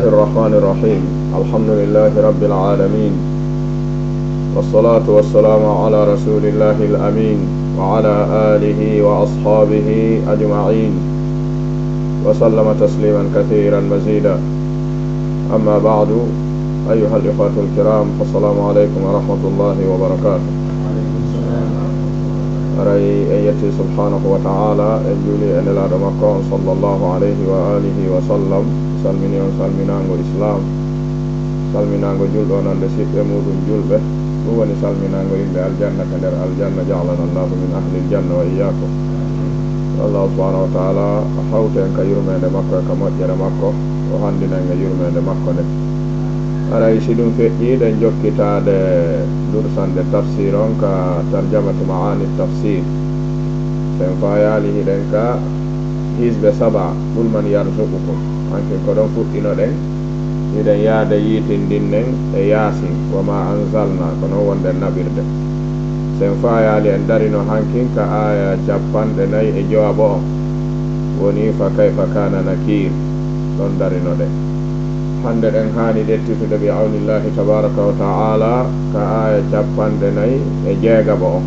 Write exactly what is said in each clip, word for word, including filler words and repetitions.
الرحمن الرحيم. الحمد لله رب العالمين. والصلاة والسلام على رسول الله الأمين وعلى آله وأصحابه أجمعين وسلم تسليما كثيرا مزيدا. أما بعد، أيها الإخوة الكرام، السلام عليكم ورحمة الله وبركاته. Aray en yetti subhanahu wa ta'ala, en juuli e Nelaaɗo makko on sallallahu alayhi wa alihi wa sallam, salmini on salminaango Islam, salminaango julɗo nande siɓɓe muɗum julɓe, ɗum woni salminaango yimɓe aljanna ka nder aljanna, ja'alana Allahu min ahlil janna wa iyyakum. Allahu subhanahu wa ta'ala hawta en ka yurmeende makko e ka moƴƴere makko, o hanndina en e yurmeende makko nde. Aray si ɗum feƴƴi, ɗen jokkitaade dursande tafsir on ka tarjamatu ma'ani tafsir. Sen faayaali hiɗen ka hisbe saba, qul man yarzuqukum. Hankin ko ɗon fuɗɗinoɗen, hiɗen yaade yiitindinnen e Yaasin, wa ma anzalna, ko non wonɗen naɓirde. Sen faayaali en darino hankin ka aaya cappanɗe nayi e jowaɓo on. Woni fa kayfa kana nakir, ɗon darinoɗen. Hannde ɗen haani ɗettitude bi awnillahi tabaraka wa ta'ala ka aaya cappanɗe nayi e jeegaɓo on.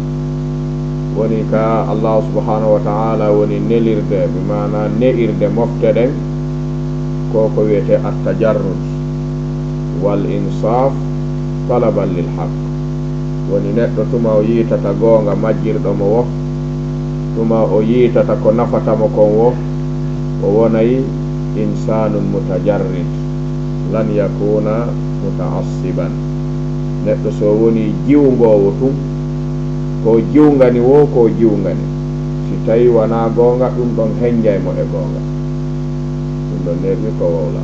Woni ka Allahu subhanahu wa ta'ala woni nelirde, bi maana ne'irde mofte ɗen, ko ko wi'ete at-tajarrud wal insaf talaban lil haqq. Woni neɗɗo tuma o yiitata goonga majjirɗo mo wo, tuma o yiitata ko nafata mo kon wo, o wonay insanun mutajarrid, lan yakuna muta'assiban. Neɗɗo so woni jiwngoowo tun, ko jiwngani wo, ko jiwngani. Si tawi wanaa goonga, ɗum ɗon henjay mo e goonga. Ɗum ɗon neeɓi ko wowla.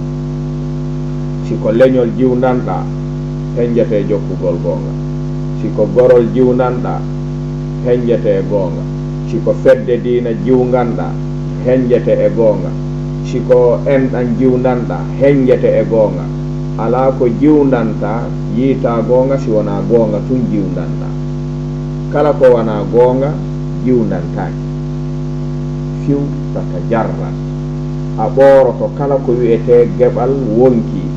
Si ko leñol jiwndanɗaa, henjete jokkugol goonga. Si ko gorol jiwndanɗaa, henjete e goonga. Si ko fedde diina jiwndanɗaa, henjete e goonga. Si ko enɗan jiwndanɗaa, henjete e goonga. Alaa ko jiwndantaa, yiitaa goonga, si wonaa goonga tun jiwndanɗaa. Kala ko wanaa goonga, jiwndantaake. Fiw tatajarrad. A ɓooroto kala ko wi'etee geɓal wonkii.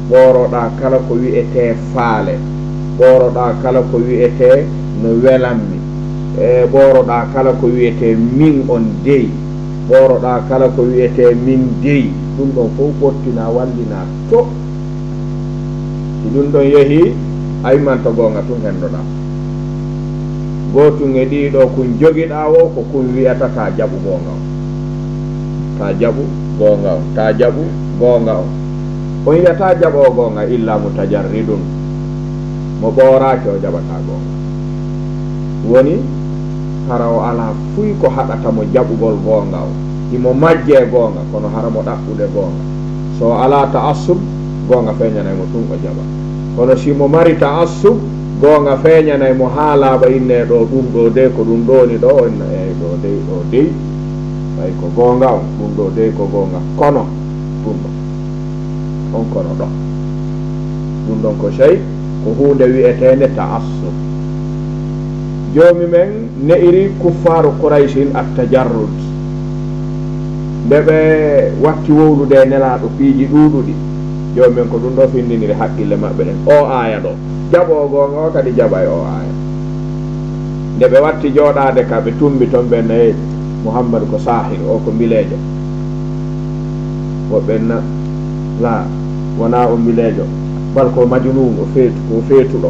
Ɓooroɗaa kala ko wi'etee faale. Ɓooroɗaa kala ko wi'etee no welammi. E ɓooroɗaa kala ko wi'etee min on dey. Ɓooroɗaa kala ko wi'etee min dey. Ɗum ɗon fow ɓottinaa, wallinaa to. Si ɗum ɗon yehii, a immanto goonga tun hendoɗaa. Gootun e ɗii ɗoo kun jogiɗaa woo, ko kun wi'ata taa jaɓu goonga on. Taa jaɓu goonga on. Taa jaɓu goonga on. On yi'ataa jaɓoowo goonga illa mutajarridun. Mo ɓooraaki o jaɓataa goonga. Woni, hara o alaa fuy ko haɗata mo jaɓugol goonga on. Himo majjee goonga, kono hara mo ɗaɓɓude goonga. So o alaa ta'assub, goonga feeñanay mo tun o jaɓa. Kono si mo mari ta'assub, goonga feeñanay mo haa laaɓa, innee ɗoo ɗum ɗoo dey ko ɗum ɗoo woni ɗoo, o inna eey ɗoo dey, ɗoo dey. Ɓay ko goonga on, ɗum ɗoo dey ko goonga. Kono ɗum ɗoo, on kono ɗoo. Ɗum ɗon ko sey ko huunde wi'eteende ta'assub. Joomi men ne'iri kuffaaru Quraysin at-tajarrud. Nde ɓe watti wowlude e Nelaaɗo piiji ɗuuɗuɗi, joomi men ko ɗum ɗoo findiniri haqqille maɓɓe ɗen. Oo aaya ɗoo, jaɓoowo goonga o kadi jaɓay oo aaya. Nde ɓe watti jooɗaade ka, ɓe tumbi ton, ɓe na, "Eey, Muhammadu ko saahir, o ko mbileejo." Woɓɓe na, "Laa, wonaa o mbileejo, bal ko majunuun, o feetu, ko o feetuɗo."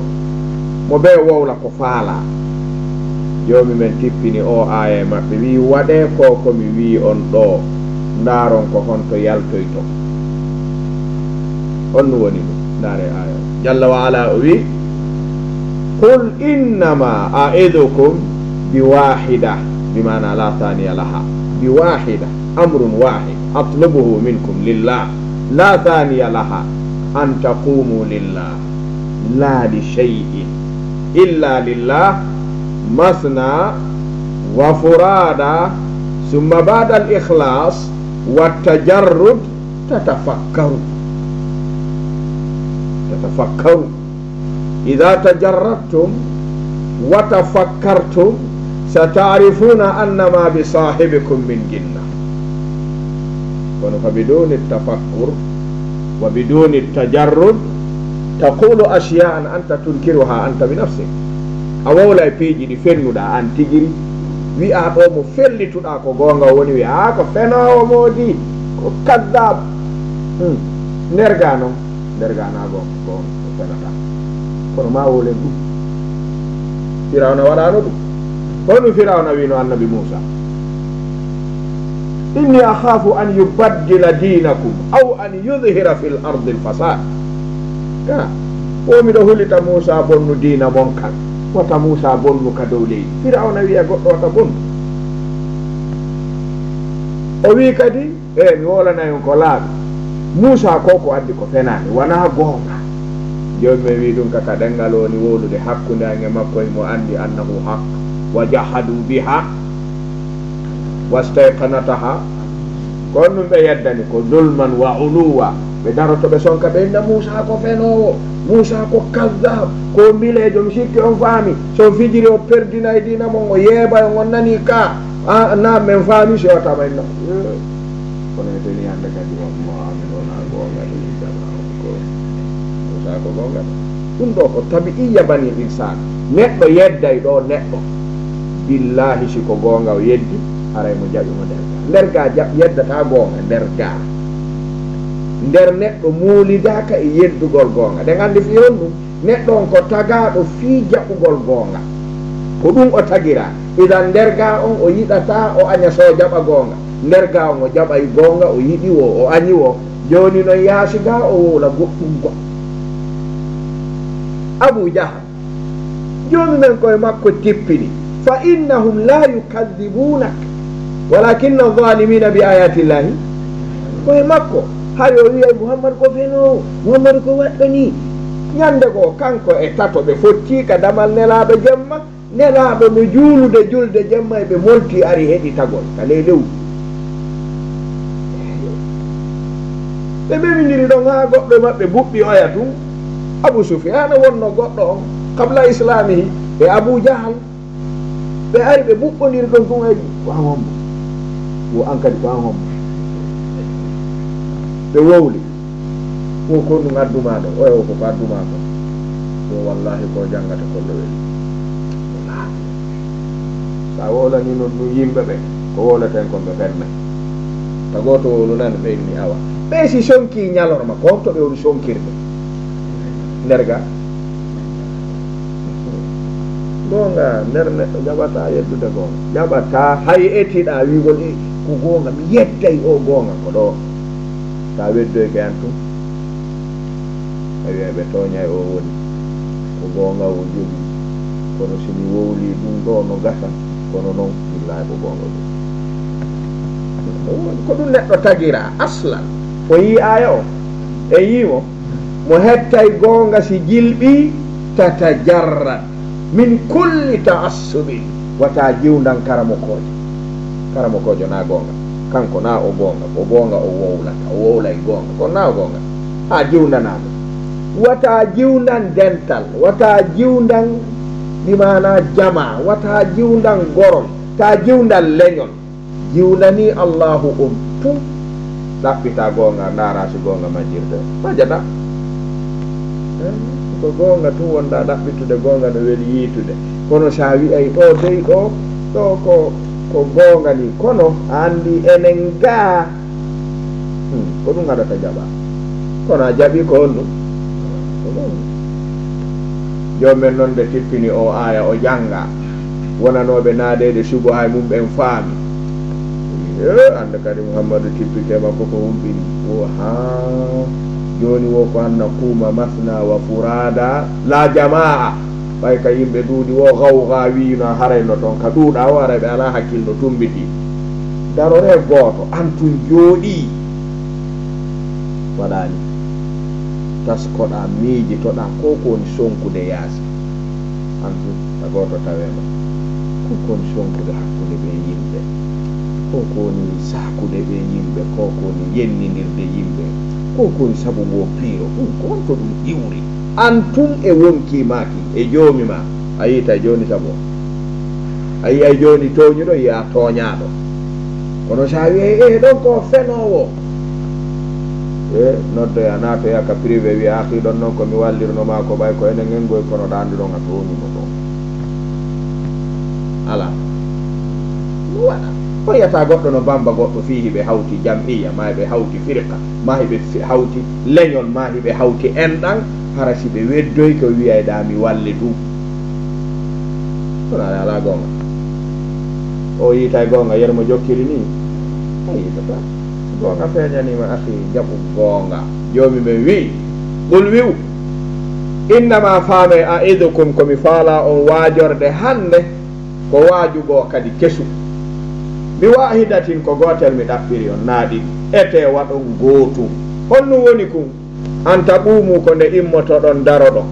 Mo bee wowla ko faalaa. Joomi men tippini oo aaya e maɓɓe, wi'i, "Waɗee ko ko mi wi'i on ɗoo, ndaaron ko honto yaltoyton." Honno woni ɗum? Ndaaree aaya o. Jalla wa ala o wi'i, "Qul innama a'idukum bi wahida," bi maana la thaniya laha. Bi wahida, amrun wahid, atlubuhu minkum lillah, la thaniya laha, an taqumu lillah. La li shay'in illa lillah, masna wa furada, summa ba'da al-ikhlas wa tajarrud tatafakkaru. Tatafakkaru. Idha tajarradtum wa tafakkartum, sata'rifuna annama bi sahibikum min jinna. Kono fa biduni tafakkur, Wa biduni tajarrud taqulu ashya'an anta tunkiruha anta bi nafsik. A wowlay piiji ɗi fennuɗa an tigiri, wi'a ɗo mo fellituɗa ko gonga woni, wi'a a ko fenowo modi, ko kaddab. Hmm. Nder ga non, nder ga na gonga, gonga ko fenata. Kono ma wowlen ɗum. Firawna waɗano ɗum. Ko ɗum Firawna wino annabi Musa. Inni akhafu an yubaddila dinakum aw an yudhira fil ardi al fasad. Ka, o miɗo hulita Musa bonnu diina mon kan. Wata Musa bonnu ka dow leydi. Firawna wi'a goɗɗo wata bonnu. O wi kadi, e mi wolana on ko laaɓi. Musa ko ko addi ko fenaani, wona goonga. Jooni men wi ɗum ka, ka ɗengal woni wowlude hakkunde an e makko, himo anndi annahu haq. Wa jahadu biha. Wastayqanataha. Ko on ɗum ɓe yeddani ko zulman wa uluwa. Ɓe daroto ɓe sonka ɓe inna Musa ko fenoowo, Musa ko kazzab, ko mbileejo, mi sikki on faami. So on fijiri o perdinay diina mon, o yeebay on, on nani ka. A na men faami si o tama inna. Kono e teni hannde kadi on mo amin on a goonga ɗum jamaa on ko Musa ko goonga ɗum. Ɗum ɗo ko tabi'iyya bani insan. Neɗɗo yedday ɗo neɗɗo. Billahi si ko goonga o yeddi, haray mo jaɓi mo nder ga. Nder ga jaɓ-, yeddata goonga nder ga. Nder neɗɗo muulidaka e yeddugol goonga. Ɗen anndi fi honɗum? Neɗɗo on ko tagaaɗo fii jaɓugol goonga. Ko ɗum o tagiraa. Idan nder ga on o yiɗataa o aña so o jaɓa goonga. Nder ga on o jaɓay goonga, o yiɗi wo, o añi wo. Jooni non yaasi ga o wowla goɗɗum goo. Abu Jahal, joomi men ko e makko tippini. Fa innahum la yukaddibunak walakinna zalimina bi ayati llahi. Ko e makko. Hari o wiyay Muhammad ko fenoowo, Muhammad ko waɗɗo ni. Ñande goo kanko e tato ɓe fotti ka damal Nelaaɗo jemma. Nelaaɗo no juulude julde jemma e ɓe molti ari heɗitagol ka ley lewru. Ɓe memindiri ɗon haa goɗɗo e maɓɓe buɓɓi oya tun. Abu Sufyaana wonno goɗɗo on qabla islamihi e Abu Jahal. Ɓe ari ɓe ɓuɓɓondiri ɗon tun, ay, ko an hombo? Wo an kadi ko an hombo? Ɓe wowli. Wo ko ɗum addu ma ɗo? Oya wo ko ko addu ma kon? Wo wallahi ko jangata kon no weli. Sa wowlani non ɗum yimɓe ɓe, ko wowlaten kon ɓe fennay. Ta gooto wowlu nani ɓe inni awa. Ɓe si sonki ñalorma, ko honto ɓe woni sonkirde? Nder ga. Goonga, nder neɗɗo jaɓataa yeddude goonga. Jaɓataa hay etiɗaa wi'ugol, "E, ko goonga, mi yedday o goonga ko ɗo." Ta weddoyke an tun, a wi'ay ɓe tooñay o woni. Ko goonga o jogii. Kono si mi wowlii ɗum ɗo no gasa, kono non, billahi ko goonga o jogii. Ko ɗum neɗɗo tagiraa, aslan. O yii aaya o, e yii mo. Mo hettay goonga si jilɓii, tatajarrad min kulli ta'assubin. Wata jiwndan karamokoojo. Karamokoojo na goonga. Kanko na o goonga. Ko goonga o wowlata. O wowlay goonga. Kono na o goonga. A jiwndanaa mo. Wata jiwndan dental. Wata jiwndan, bi maana jamaa. Wata jiwndan gorol. Ta jiwndan leñol. Jiwnanii Allaahu on tun. Ɗaɓɓitaa goonga, ndaaraa si goonga majjirta. Majjataa. Eh, ko goonga tun wonɗaa ɗaɓɓitude, goonga no weli yiitude. Kono si a wi'ay ɗo dey ɗo, ɗo ko, ko goonga ni, kono a anndi enen gaa. Hmm, ko ɗum haɗata jaɓa. Kono a jaɓi ko honɗum? Ko ɗum. Joom men non nde tippini o aaya, o jannga. Wonanooɓe naadeede sugu hay mum ɓen faami. E, annde kadi Muhammadu tippike makko ko humɓini. Wo haa jooni wo ko anna kuuma masna wa furaada la jamaa. Ɓay ka yimɓe ɗuuɗi wo gawga wiino a haray no ton ka ɗuuɗa o aray ɓe alaa hakkil no tumbiti. Darore gooto, an tun jooɗii. Waɗaani. Taskoɗaa, miijitoɗaa, ko ko woni sonkude yaasi. An tun, ta gooto tawee ma. Ko ko woni sonkude hakkunde ɓee yimɓe? Ko ko woni saakude ɓee yimɓe? Ko ko woni yennindirde yimɓe? Ko ko woni sabu ngoo piiro? Ɗum ko honto ɗum iwri? An tun e wonkii maa kin, e joomi maa. A yiitay jooni sabu o. A yi'ay jooni tooñuɗo, yi'aa tooñaaɗo. Kono si a wi'ay, "Eh, ɗon ko fenoowo." E noddoya, naatoya ka privé, wiya, "Akhi, ɗon non ko mi wallirno ma ko ɓay ko enen en goy, kono ɗa anndi ɗon a tooñuno ɗon." Ala. No waɗa. O yiyata goɗɗo no bamba goɗɗo fii hiɓe hawti jam'iyya, ma hiɓe hawti firqa, ma hiɓe fi-, hawti leñol, ma hiɓe hawti enɗan, hara si ɓe weddoyke o wiyay ɗa mi walle du. Kono ala, ala goonga. O yiitay goonga, yer mo jokkiri ni. O yiitata. Goonga feeñaniima, akhi, jaɓu goonga. Joomi men wi'i, "Qul," wi'u, "innama faame, a'idukum, ko mi faala on waajorde hannde, ko waaju goo kadi kesu. Bi wahidatin, ko gootel mi ɗaɓɓiri on, naa ɗiɗi. Ete waɗon gootun. Honɗun woni kun? An taqumu, ko nde immotoɗon daroɗon.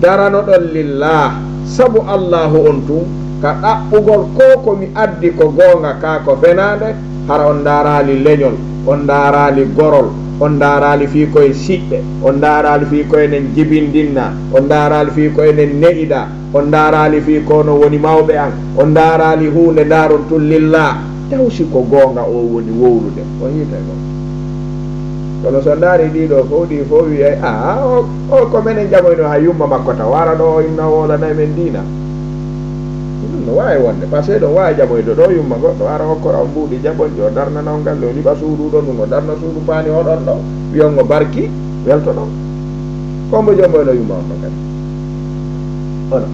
Daranoɗon lillah, sabu Allaahu on tun, ka ɗaɓɓugol ko ko mi addi ko goonga ka ko fenaande, hara on ndaaraali leñol, on ndaaraali gorol, on ndaaraali fii ko en siɓɓe, on ndaaraali fii ko enen jibindinnaa, on ndaaraali fii ko enen ne'idaa, on ndaaraali fii ko onon woni mawɓe an, on ndaaraali huunde, ndaaron tun lillah. Taw si ko goonga o woni wowlude, on yiitay ɗon. Kono so ndaari ɗii ɗoo fow, ɗii fow wi'ay, "Aa, o, o ko menen jamoyno ha yumma makko taw, hara ɗoo o inna wowlanay men diina." Ɗun no waawi wonde, parce que ɗon waawi jamoyde ɗoo yumma goɗɗo, hara okkora on mbuuɗi jaɓon, o darnana on galle, o liɓa suudu ɗoo, ɗun o darna suudu paani oɗon ɗoo, wi'on o barki, weltoɗon. Ko mbo jomboyno yumma on ɗon kadi? Ono,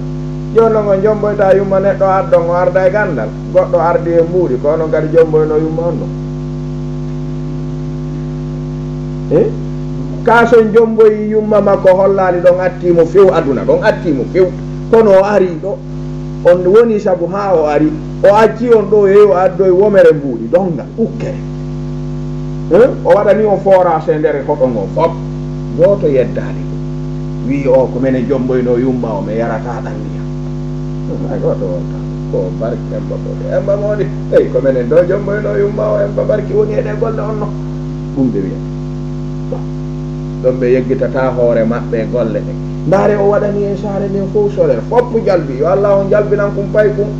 jooni non on jomboyta yumma neɗɗo addon, o arda e gandal, goɗɗo ardi e mbuuɗi, ko onon kadi jomboyno yumma on ɗon? Eh? Ka so on jomboyi yumma makko, hollaali ɗon atti mo few aduna, ɗon atti mo few. Kono o ari ɗoo, on woni sabu haa o ari, o acci on ɗoo, yehi o addoyi womere mbuuɗi, ɗon ngal ukkere. Eh? O waɗani on forage e nder hoɗo ngon fop. Gooto yeddaali ɗum. Wi'i, "O, ko menen jomboynoo yumma o, mi yarataa ɗan ndiyam." Hmm, hay gooto wontaa. Ko barki Emba Bodo. Emba Moodi. Eyi, ko menen ɗoo jomboynoo yumma o, Emba Barki woni e ɗee golle on no. Ɗum ɓe wiyata. Ɗon ɓe yeggitataa hoore maɓɓe e golle ɗen. Ndaare, o waɗani en saare nden fow solaire, foppu jalbi. Yo Allah on jalbinan kun paykun.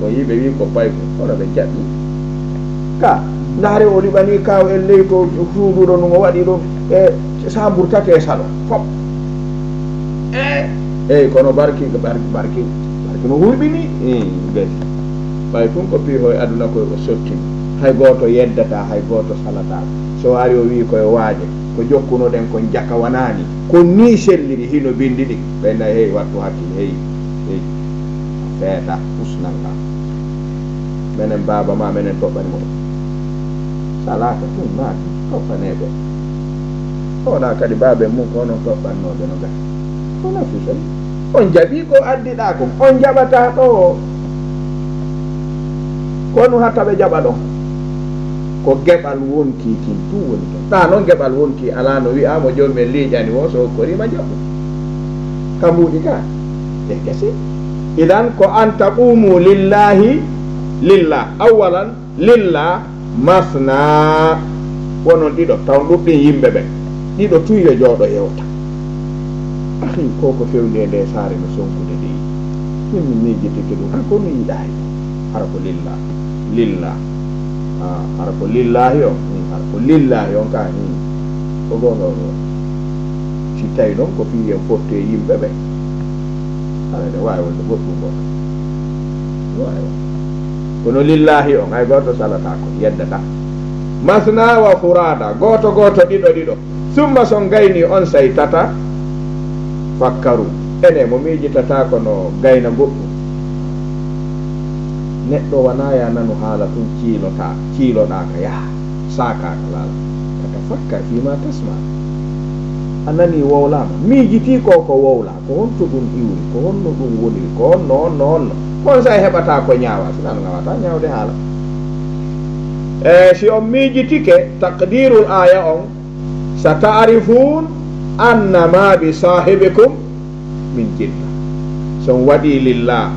O yi'i ɓe wi'i ko paykun, kono ɓe jaɓi. Ka, ndaare, o liɓani kaw en ley to suuduɗo nun, o waɗi ɗum e sambur tati e salon. Fop. E, eyi, kono barki, barki, barki, barki no hulɓini. Eh, gasi. Ɓay tun ko piiho e aduna koy o sottini. Hay gooto yeddataa, hay gooto salataa. So ari o wi'i koye waaje, ko jokkunoɗen kon jaka wanaani. Ko nii selliri hino bindi ɗin. Ɓe na, hey, wattu hakkil, hey, hey. Feeta, usnal ngal. Menen baaba ma, menen toɓɓani mo. Salaaka tun naati, toɓɓaneeɓe. Oɗa kadi baaben mun ko onon toɓɓannooɓe no gasi. Ko nafi soni. On jaɓi ko addiɗaa kon, on jaɓataa ɗoo. Ko nu hatta ɓe jaɓa ɗon. Ko geɓal wonkii kin tun woni ton. Ɗaa non geɓal wonkii alaa no wi'aa mo joomum en liiƴani wo so okkoriima jaɓu. Ka mbuuɗi ka. E gasi. Idan ko an taqumu lillahi, lillah. Awwalan, lillah, masna. Wonon ɗiɗo, taw ɗuɗɗin yimɓe ɓen. Ɗiɗo tun yo jooɗo yewta. Ahi, ko ko fewndi e nde saare no sonkude dey. Min mi miijitike ɗum, hay ko no yiɗaay ɗum. Hara ko lillah, lillah. Ah, hara ko lillahi on, hmm, hara ko lillahi on ka, hmm. Ko goonga on woni. Si tawi noon ko fii en fotti e yimɓe ɓe, hara ene waawi wonde goɗɗum goɗɗo. Waawi wonde. Kono lillahi on, hay gooto salataa ko, yeddataa. Masna wa furada, gooto gooto, ɗiɗo ɗiɗo. Summa, son gayni on say tata, fakkaru. Ene mo miijitataa ko no gayna goɗɗum. Neɗɗo wanaa ya nanu haala tun ciilotaa, ciiloɗaa ka yaha, saakaa ka laala. Ka tafakkar fii ma tasma. A nanii wowlaama, miijitii ko ko wowlaa, ko honto ɗum iwri, ko honno ɗum woniri, ko honno, honno, honno. Kon say heɓataa ko ñaawaa, si nan ngawataa ñaawde haala. E si on miijitike taqdirul aaya on, Sa ta'rifuun anna ma bi saahibikum min jinna. So on waɗii lillah,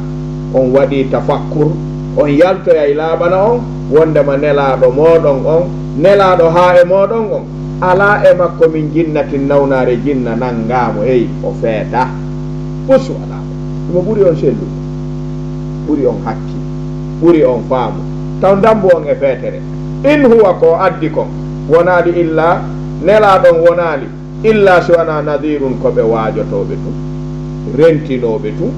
on waɗii tafakkur, on yaltoyay laaɓana on, wondema nelaaɗo mooɗon on, nelaaɗo haa e mooɗon on, alaa e makko min jinnatin nawnaare jinna nanngaa mo, hey, o feetaa. Uswa alaa mo. Himo ɓuri on sellude, ɓuri on hakkil, ɓuri on faamu, taw ndambu on e feetere. In huwa, ko o addi kon, wonaali illa Nelaaɗo on wonaali illa si wanaa nadhirun, ko ɓe waajotooɓe tun, rentinooɓe tun,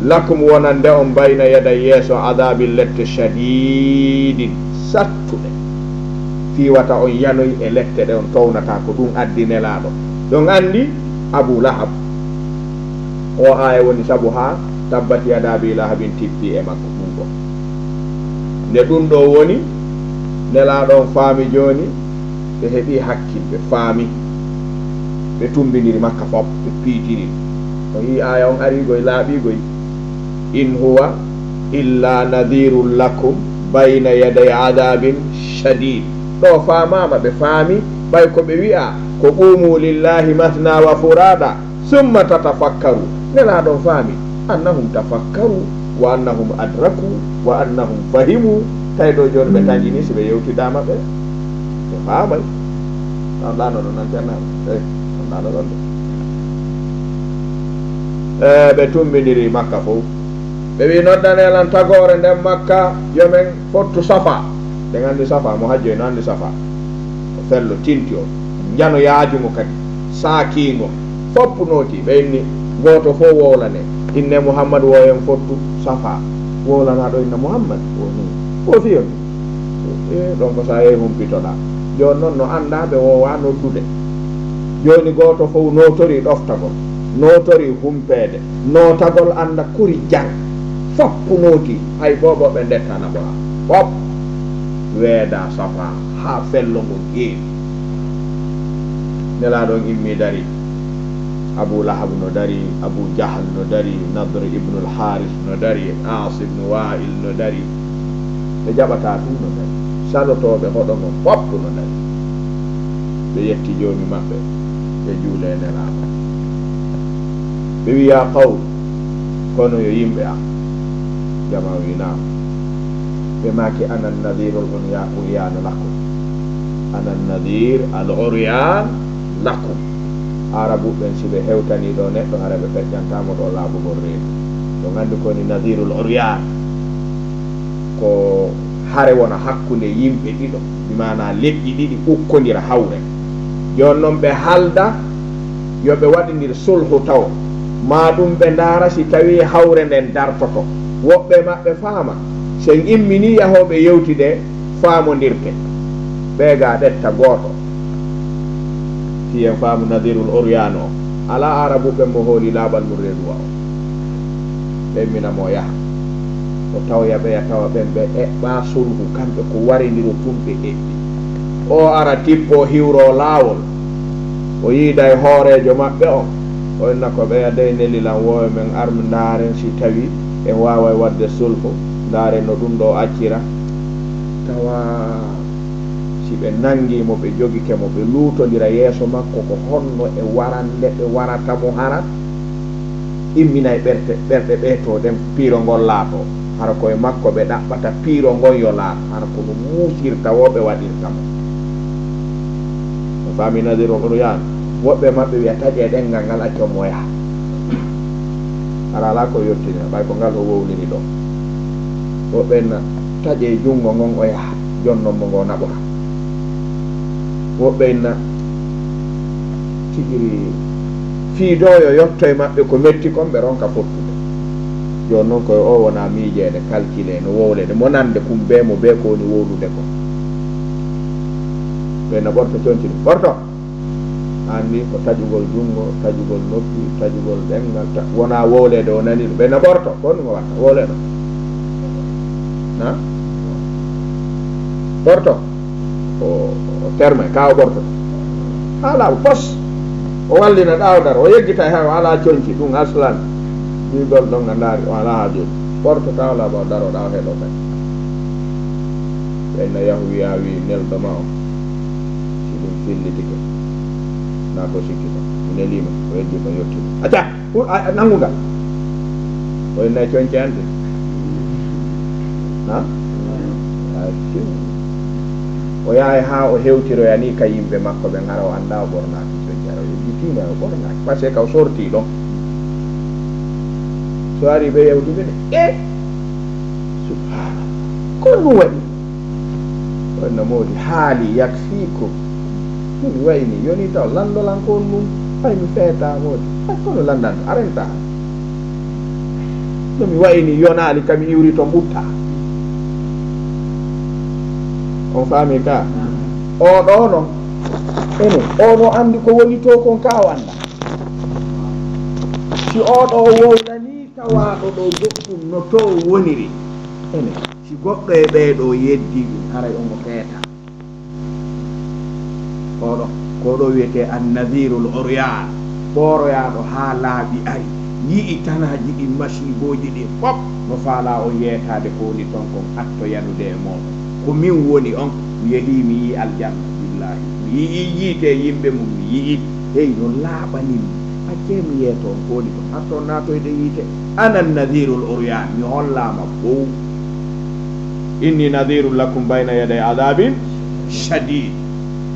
lakum, wonande on, bayna yaday, yeeso, adhabin, lette, shadidin, sattuɗe, fii wata on yanoy e lette ɗe on townataa. Ko ɗun addi Nelaaɗo. Ɗon anndi Abu Lahab, oo aaya woni sabu haa tabbat yada abi lahabin tippi e makko ɗun ɗon. Nde ɗun ɗoo woni, Nelaaɗo on faami jooni, ɓe heɓii hakkil, ɓe faami, ɓe tumbindiri Makka fof, ɓe piitiri. O yi'i aaya on arii goy, laaɓii goy. "In huwa illa nadhirun lakum bayna yaday adhabin shadid." Ɗoo faamaama, ɓe faami, ɓay ko ɓe wi'a ko, "Qumu lillahi mathna wa furada." Summa tatafakkaru. Nelaaɗo on faami, annahum tafakkaru, wa annahum adraku, wa annahum fahimu. Tawi ɗoo jooni ɓe tanƴinii, si ɓe yewtidaama ɓe, ɓe faamay. An ɗaano ɗo nan, Ceerno Ahmad? Ey, an ɗaano ɗon de. E, ɓe tumbindiri Makka fow. Ɓe wi'i, "Noddanee lan tagoore nden Makka, yo men fottu Safa." Ɗen anndi Safa, mo hajjoy no anndi Safa. Ko fello tinti on, njano yaajungo kadi, saakiingo, foppu nooti. Ɓe inni, gooto fow wowlane, inne Muhammad, wooyen fottu Safa. Wowlanaaɗo inna Muhammad, woni, "Ko fiyon?" E, ɗon ko sa yehi humpitoɗaa. Jooni non no anndaa ɓe woowaa noddude. Jooni gooto fow nootorii ɗoftagol, nootorii humpeede, nootagol annda kuri jang. Foppu nooti, hay boobo ɓe ndetta naɓoraa. Fop weedaa Safa haa fello ngo geeɓi. Nelaaɗo on immii darii. Abu Lahab no darii, Abu Jahal no darii, Nadr ibnul Haris no darii, As ibnu Wa'il no darii. Ɓe jaɓataa tun no darii. Salotooɓe hoɗo ngon fop no darii. Ɓe yetti Joomi maɓɓe, ɓe juulee Nelaaɗo. Ɓe wi'i, "Yaa qawm, kono yo yimɓe am." Jamaa wi'i, "Naam." Ɓe maaki, "Ana nadhirul unya-, uryanu lakum. Ana nadhir al uryan lakum." Aarabuɓe ɓen, si ɓe hewtanii ɗoo neɗɗo, hara ɓe feƴƴantaa mo ɗoo laabugol reedu. Ɗon anndi ko woni nadhirul uryan. Ko hare wona hakkunde yimɓe ɗiɗo, bi maanaa leƴƴi ɗiɗi ukkondira hawre. Jooni non ɓe halda yo ɓe waɗindir sulhu tawo, maa ɗum ɓe ndaara si tawii hawre nden dartoto. Woɓɓe maɓɓe faama, si en imminii yahooɓe yewtidee, faamondirte. Ɓee gaa ɗetta gooto. Fii en faamu nadhirul uryan o. Alaa Aarabuɓe ɓen mo hoolii laaɓal mum reeduwa o. Ɓe immina mo yaha. O tawoya ɓeya tawa ɓen ɓe eɓɓaa sulhu, kamɓe ko warindiro tun ɓe eɓɓi. O ara tippoo hiwroo laawol. O yiida e hooreejo maɓɓe on. O inna ko ɓeya dey neli lan wooyo men ar ndaaren si tawii en waaway waɗde sulhu. Ndaaren no ɗun ɗoo accira. Tawa si ɓe nangii mo, ɓe jogike mo, ɓe luutondira yeeso makko, ko honno e warande ɓe warata mo hara? Imminay ɓerte, ɓerɗe ɓee to ɗen piiro ngon laatoo. Hara ko e makko ɓe ɗaɓɓata piiro ngon yo laato, hara ko no muusirta woo ɓe waɗirta mo. On faami nadhirul uryan? Woɓɓe maɓɓe wi'a taƴee ɗemngal ngal, accon mo yaha. Hara alaa ko yottinira, ɓay ko ngal o wowliri ɗoo. Woɓɓe inna taƴee junngo ngon o yaha, jonnon mo ngo naɓora. Woɓɓe inna tigi fii doo yo yotto e maɓɓe ko metti kon, ɓe ronka fottude. Jooni non ko e oo wona miijeede, calcule, no wowleede, mo nande kum bee mo bee ko woni wowlude kon. Ɓe inna ɓorto conci ɗum. Ɓorto! Anndi ko taƴugol junngo, taƴugol noppi, taƴugol ɗemngal, ta-, wonaa wowleede o nanii ɗum. Ɓe na ɓorto, ko honɗum o watta? Wowleeɗo. Na? Ɓorto. O, o terme, ka o ɓorto. Haala o pos. O wallina ɗaawo daro, o yeggita he o alaa conci, ɗum aslan. Ɓiigol ɗon nga ndaari, o alaa haaju. Ɓorto taw laaɓa o daro ɗaawo he ɗo kadi. Ɓen na yahu wi'a wi nelɗo ma on. Si ɗum fillitike, naa ko sikkito, mi neliima, o yejji ko yottii. Acca! Hu-, a, a, nanngu ngal. O inna e coñce an de. Ha? Ay, tiw. O yahay haa o hewtiroya ni ka yimɓe makko ɓen, hara o anndaa o ɓornaaki coñce, hara o yejjitiima o ɓornaaki. Parce que ka o sortii ɗon. So ari ɓe yewti ɓe de, e! Subhaanallah. Ko ɗum waɗi? O inna moodi haali yakfiikum. No mi wayi ni yoni taw lanndo lan ko on ɗum, fay mi feetaa moodi. Fay kono lanndan, a rentaa. No mi wayi ni yonaali, ka mi iwri to mbutta. On faami ka? Oo ɗoo non. Ene, oo no anndi ko woni to kon ka o anndaa. Si oo ɗoo wowlanii tawaaɗo ɗoo goɗɗum no to woniri. Ene, si goɗɗo e ɓee ɗoo yeddi ɗum, haray on o feetaa. Oɗo, ko ɗo wiyetee Annadiirul Uryaan, ɓooroyaaɗo haa laaɓi ari, yi'i tanaaji ɗin, masiibooji ɗin fof, no faalaa on yeetaade ko woni ton kon, atto yanude e mooɗon. Ko min woni on, mi yehii mi yi'i aljanna, billaahi. Mi yi'i yiite e yimɓe mum, mi yi'i, hey, no laaɓani mi. Accee mi yeetoo on ko woni ton, atto on naatoyde yiite. Ana Annadiirul Uryaan, mi hollaama fow. Inni nadiirun lakum bayna yaday adaabin shadiid.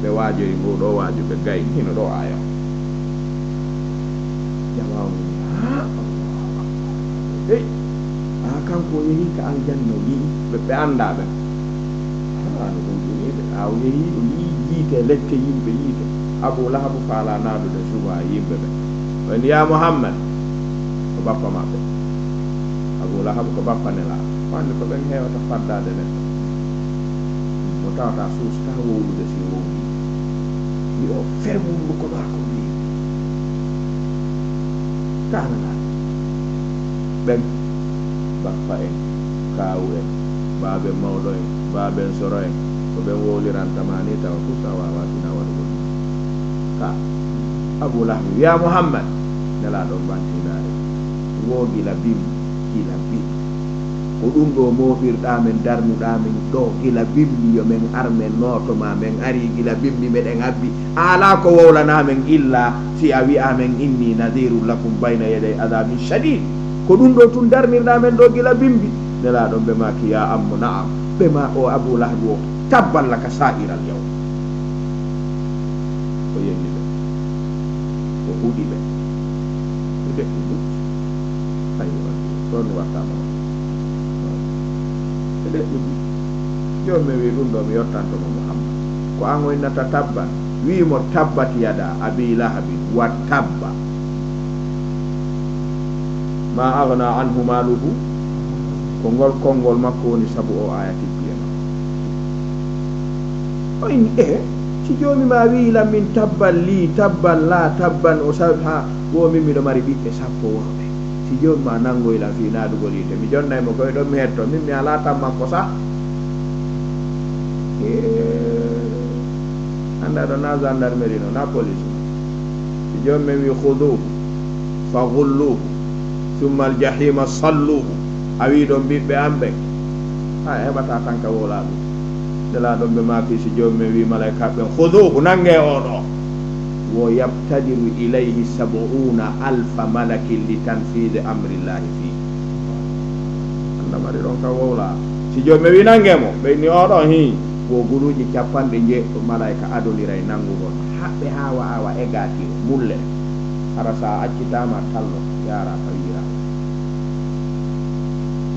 Ɓe waajoyi ngoo ɗoo waaju, ɓe gayi hino ɗoo aaya on. Jamaa on wi'i, "Haa, Allaahu akbar. Hey, haa kanko o yehii ka aljanna, o yi'i ɓe, ɓe anndaa ɓen. Haa, no ɗum ɗum yi'de. Haa o yehii, o yi'i yiite, lecce yimɓe yiite." Abuu Lahabu faalaa naadude suba e yimɓe ɓen. O wi'i, "Yaa Muhammad," ko bappa maɓɓe. Abuu Lahabu ko bappa Nelaaɗo. Ko anndi ko ɓen heewata faddaade neɗɗo. Mo tawata suustaa wowlude si wowlii. Wi'o fer wullu ko maa ko wi'i. Ka nanaa. Ɓen, bappa en, kaawu en, baaben mawɗo en, baaben soro en, ko ɓen wowliranta maa nii tawa fuu so a waawaa tinaa waɗugol ɗum. Ka Abuu Lahabi wi'a, "Muhammad," Nelaaɗo on ɓanti ndaari, "woo gila bimbi, gila bimbi. Ko ɗum ɗoo mooɓirɗaa men, darnuɗaa men ɗoo gila bimbi, yo men ar men nooto ma, men arii gila bimbi, meɗen habbi. A alaa ko wowlanaa men illa si a wi'aa men, 'Inni nadiirun lakum bayna yaday adaabin shadiid.' Ko ɗum ɗoo tun darnirɗaa men ɗoo gila bimbi." Nelaaɗo on ɓe maaki, "Yaa ammu, na'am." Ɓe ma o Abuu Lahabi o, "Tabban laka saa'iral yawm." O yenni ɓe. O huɗi ɓe. Ɓe deƴƴi ɗum. Ayi, on ɗum. Ɗon wattama on. Ɓe deƴƴi ɗum. Jooni mi wi'i ɗum ɗoo, mi yottanto mo Muhammad. Ko an o innata tabban. Wi'i mo, "Tabbat yada Abi Lahabin wa tabba." Ma aghnaa anhu maaluhu, ko ngol konngol makko woni sabu o aaya tippi e makko. O inni, "Ehe, si Joomi maa wi'i lan min, 'Tabban lii, tabban laa, tabban,' o sawi haa wo min miɗo mari ɓiɓɓe sappo worɓe. Si Joomi maa nanngoy lan fii naadugol yiite, mi jonnay mo koy ɗon mi hetto, min mi alaa tamman ko sah." Ee, anndaa ɗo naa gendarmerie no, naa police no. Si Joomi men wi'i, "Khuduuhu fa ghulluuhu, thumma al-jahiima salluuhu." A wi'i ɗon ɓiɓɓe an ɓen. Hay a heɓataa tan ka wowlaa ɗum. Nelaaɗo on ɓe maaki, si Joomi men wi'i malaa'ika ɓen, "Khuduuhu, nanngee oo ɗoo." Wo yabtadiru ilayhi sab'uuna alfa malakin li tanfiidi amrillaahi fii. Anndaa mari ɗon ka wowlaa. Si Joomi men wi'i, "Nanngee mo," ɓe inni oo ɗoo, hii, wo guluuji capanɗe njeeɗiɗo malaa'ika adondiray nanngugol. Haɓɓe haa wa awa egaatiro, mulle. Hara si a accitaama, tallo, yaara ka wi'iraama.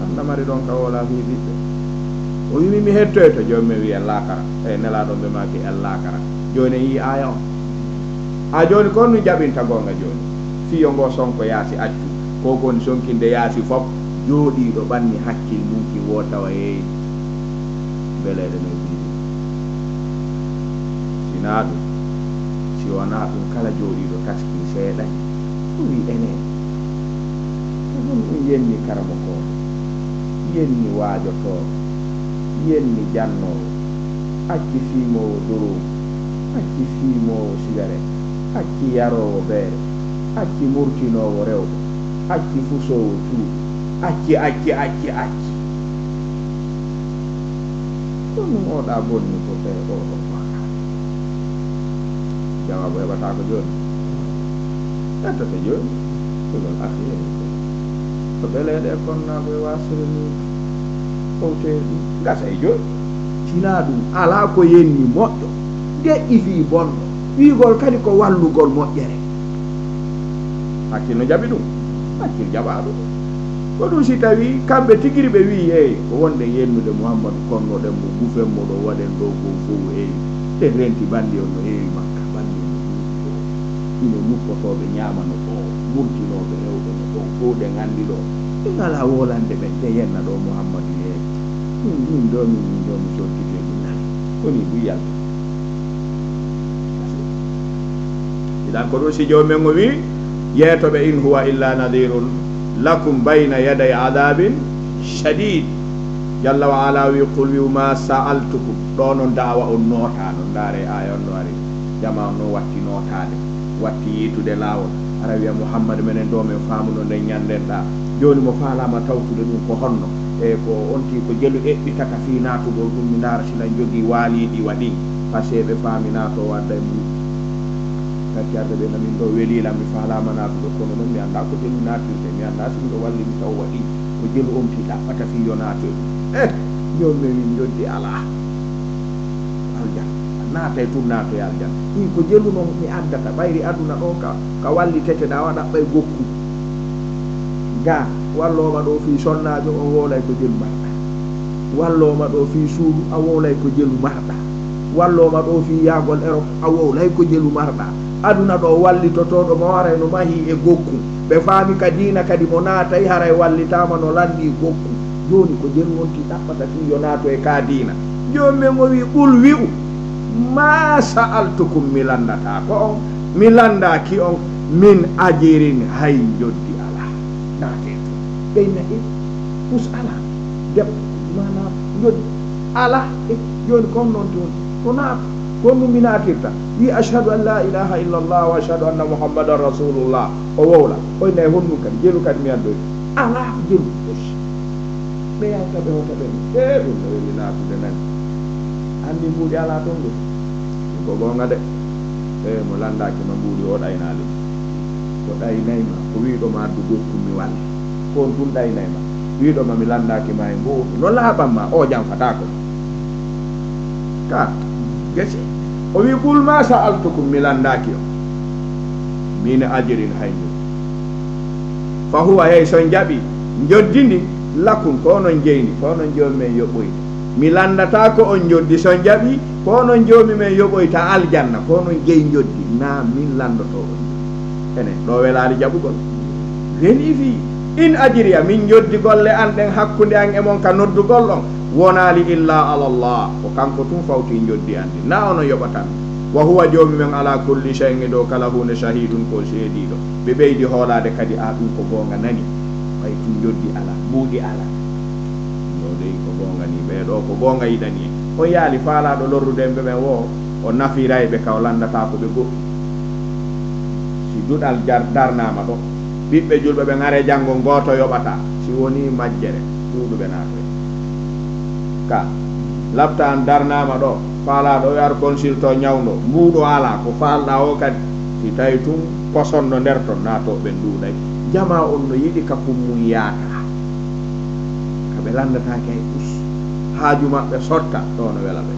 Anndaa mari ɗon ka wowlaa fii ɓiɓɓe. O wi'i, "Min mi hettoyto." Joomi men wi'i, "E laakara." E Nelaaɗo on ɓe maaki, "E laakara." Jooni en yi'i aaya on. A jooni ko honɗum jaɓinta goonga jooni? Fii yo ngoo sonko yaasi accu. Ko ko woni sonkinde yaasi fof, jooɗiiɗo ɓanni hakkil mum kin woo tawa yeeyi. Beleeɗe no e biibi. Si naa ɗum, si wanaa ɗum, kala jooɗiiɗo taskii seeɗa ni, ɗum wi'i enen. Ko honɗum yenni karamokooɓe? Yenni waajotooɓe? Yenni jannoowo? Acci fiimoowo doroogu? Acci fiimoowo sigaret? Acci yaroowo beere? Acci murtinoowo rewɓe? Acci fusoowo cuuɗi? Acci, acci, acci, acci. Ko ɗum oɗa bonni ko ɓe oɗo maka? Jawaabu heɓataa ko jooni. Ƴettata jooni. Ɗum on akhi en ko. Ko beleeɗe e konnaaɓe e waasire ni. Howtee ɗum. Gasa e jooni. Sinaa ɗum, alaa ko yenni moƴƴo. Deƴƴi fii bonɗo. Wi'ugol kadi ko wallugol moƴƴere. Hakkil no jaɓi ɗum? Hakkil jaɓaa ɗum. Ko ɗum si tawii kamɓe tigiri ɓe wi'i, "Eey, ko wonde yennude Muhammadu, konnoɗen mo, gufen mo ɗo, waɗen ɗo ko fow, eey, en renti banndi on no heewi Makka." Ino nuppotooɓe ñaama no ɗoo, murtinooɓe rewɓe no ɗoo, fof ɗe nganndi ɗoo. Ɗe ngalaa wolande ɓe, ɗe yenna ɗoo Muhammadu yeeso. Min, min ɗoo, min, min ɗoo, mi sottike, mi nani. Koni buy yalta. Idan ko ɗum si Joomi men o wi, yeeto ɓe, "In huwa illa nadhirun lakum bayna yaday adhabin shadid." Jalla wa ala wi, "Qul" wi'u, "ma sa'altukum." Ɗo noon da'wa on nootaano. Ndaare aaya on no ari. Jama on noon watti nootaade. Watti yiitude laawol. Hara wiya, "Muhammad, menen ɗo men faamuno nden ñannden ɗa. Jooni mo faalaama tawtude ɗum ko honno? E ko on tii ko jelu eɓɓitata fii naatugol ɗum, mi ndaara si lan jogii waaliiɗi waɗi." Pasee ɓe faami naatoowo adda e mbuuɗi. Ngati arde ɓe na min ɗo welii lan, mi faalaama naatude, kono noon mi anndaa ko jelu naatirte, mi anndaa si miɗo wallini taw waɗi ko jelu on tii ɗaɓɓata fii yo naatu e ɗum. Eh, Joomi men wi njoddi alaa. Aljanna. A naatay tun, naatoy aljanna. Ɗin ko jelu non mi addata. Ɓayri aduna ɗon ka, ka wallitete ɗa, waɗa ɓay gokku. Ga, wallooma ɗo fii sonnaajo, on wowlay ko jelu marɗa. Wallooma ɗo fii suudu, a wowlay ko jelu marɗa. Wallooma ɗo fii yaagol Erop, a wowlay ko jelu marɗa. Aduna ɗo wallitotooɗo mo haray no mahii e gokku. Ɓe faami ka diina kadi mo naatay haray wallitaama no lanndii gokku. Jooni ko jelu on tii ɗaɓɓata fii yo naatu e ka diina. Joomi men o wi, "Qul" wi'u, "ma sa'altukum", mi lanndataa ko on, mi lanndaaki on, "min ajirin", hay njoddi alaa. Naatee tun. Ɓeyna e us alaa. Debbo, maanaa njoddi alaa. E jooni ko on noon tun. Ko naatu. Ko on mi naatirta. Wi, "Ashhadu an la ilaha illallah wa ashhadu anna Muhammadan rasulullah." O wowla. Oy nay honnun kadi. Jelu kadi mi addoy. Alaa jelu. Us. Ɓe yawta ɓe hota ɓe. E ɗum no weli naatude nani. Anndi mbuuɗi alaa toon ngol. Ɗum ko goonga de. E mo lanndaaki ma mbuuɗi o ɗaynaali ma. Ko ɗaynay ma, ko wiiɗo ma addu gokkum mi walle. Ko on tun ɗaynay ma. Wiiɗo ma mi lanndaaki ma e ngootu. No laaɓan ma, o janfataako ma. Ka, gese. O wi, "Qul ma sa'altukum", mi lanndaaki on. Min ajirin hay njoddi. Fa huwa, hey, so njaɓi, njoddi ndi, lakum, ko onon jeyndi, ko onon joomi men yoɓoyta. Mi lanndataa ko on njoddi, so njaɓi, ko onon joomi men yoɓoyta aljanna, ko onon jeyi njoddi, naa min lanndotoo on njoddi. Enen, ɗo welaali jaɓugol. Weli fii, in ajriya, min njoddi golle an ɗen hakkunde an e mon ka noddugol on, wonaali illa ala Allah, ko kanko tun fawti njoddi an ndi, naa onon yoɓata mi. Wa huwa, joomi men, ala kulli shay'in, e dow kala huunde, shahidun, ko seediiɗo. Ɓe ɓeydi hoolaade kadi, a ɗum ko goonga nani. Ɓay tun njoddi alaa, mbuuɗi alaa. Ɗo dey ko goonga ni, ɓee ɗoo ko goonga yiɗani en. On yaali faalaaɗo lorrude en ɓe ɓen woo, o nafiray ɓe ka o lanndataa ko ɓe goɗɗi. Si duɗal jar-, darnaama ɗo, ɓiɓɓe julɓe ɓen are janngo gooto yoɓataa, si wonii majjere, ɗuuɗuɓe naatoya. Ka, lapta an darnaama ɗo, faalaaɗo o yar consulto ñawndo, mbuuɗo alaa, ko faalɗaa o kadi, si tawi tun poson no nder ton, naatoo ɓen ɗuuɗay. Jamaa on no yiɗi ka kun mun yaata. Ka ɓe lanndataake hay us. Haaju maɓɓe sotta, ɗo no wela ɓe.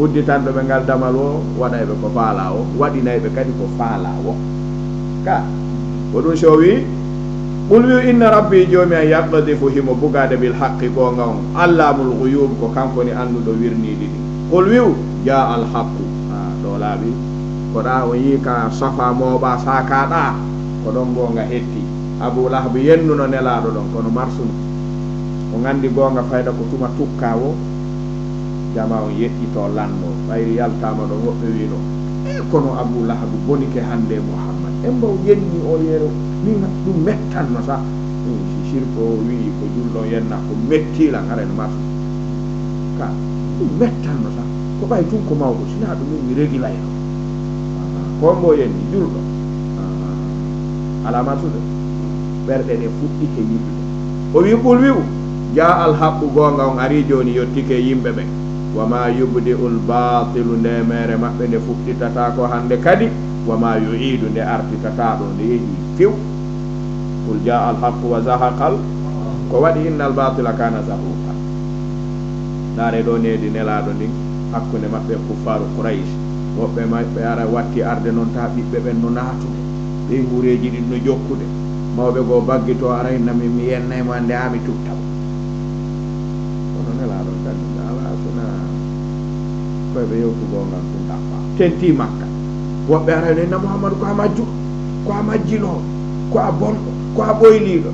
Udditanɗo ɓe ngal damal o, waɗay ɓe ko faalaa o, waɗinay ɓe kadi ko faalaa o. Ka, ko ɗum si o wi'i, "Qul" wi'u, "Inna rabbi, joomi an, yaqdifu, himo bugaade, bil haqqi, goonga on, allaamul guyuub, ko kanko ni annduɗo wirniiɗi ɗin." "Qul" wi'u, "Jaa al haqqu." A, ɗo laaɓi. Ko ɗa on yi'i ka safa mooɓa saaka ɗa, ko ɗon goonga hetti. Abu Lahab yennuno Nelaaɗo ɗon, kono marsuno. O nganndi goonga fayda ko tuma tukka wo, jama on yeƴƴito lanno. Ɓayri yaltaama ɗon, woɓɓe wiino, "E, kono Abu Lahab bonike hannde Muhammad. En mbaw yenni o yeero, min ɗum mettanno sa." Ɗum si sirko o wi'i ko julɗo yenna, ko metti lan, haray no marsuno. Ka, ɗum mettanno sa. Ko ɓay tun ko mawɗo, sinaa ɗum min mi regilayno. Aha. Ko mbo yenni, julɗo. Aha. Alaa marsude. Ɓerɗe ɗe fuɗɗike yiɗude. O wi, "Qul" wi'u, "Jaa al haqqu, goonga on arii jooni, yottike yimɓe ɓen. Wa maa yubdi'ul baatilu, nde meere maɓɓe nde fuɗɗitataa ko hannde kadi. Wa maa yu'iidu, nde artitataa ɗo, nde yehi few." "Qul jaa al haqqu wa zahaqal", ko waɗi, "innal baatila kaana zahuuqa." Ndaare ɗo needi Nelaaɗo ndin hakkunde maɓɓe e kuffaaru Quraysh. Woɓɓe maɓɓe ara watti arde non, taa ɓiɓɓe ɓen no naatude, ɓeyguureeji ɗin no jokkude. Mawɓe goo baggitoo, aray na min mi yennay mo, annde haa mi tutta mo. Kono Nelaaɗo on tan, alaa, sona koy ɓe yewtugoo ngal ɗum ɗaɓɓaa. Tentii Makka. Woɓɓe ara no inna Muhammadu ko a majjuɗo, ko a majjinoowo, ko a bonɗo, ko a ɓoyliiɗo.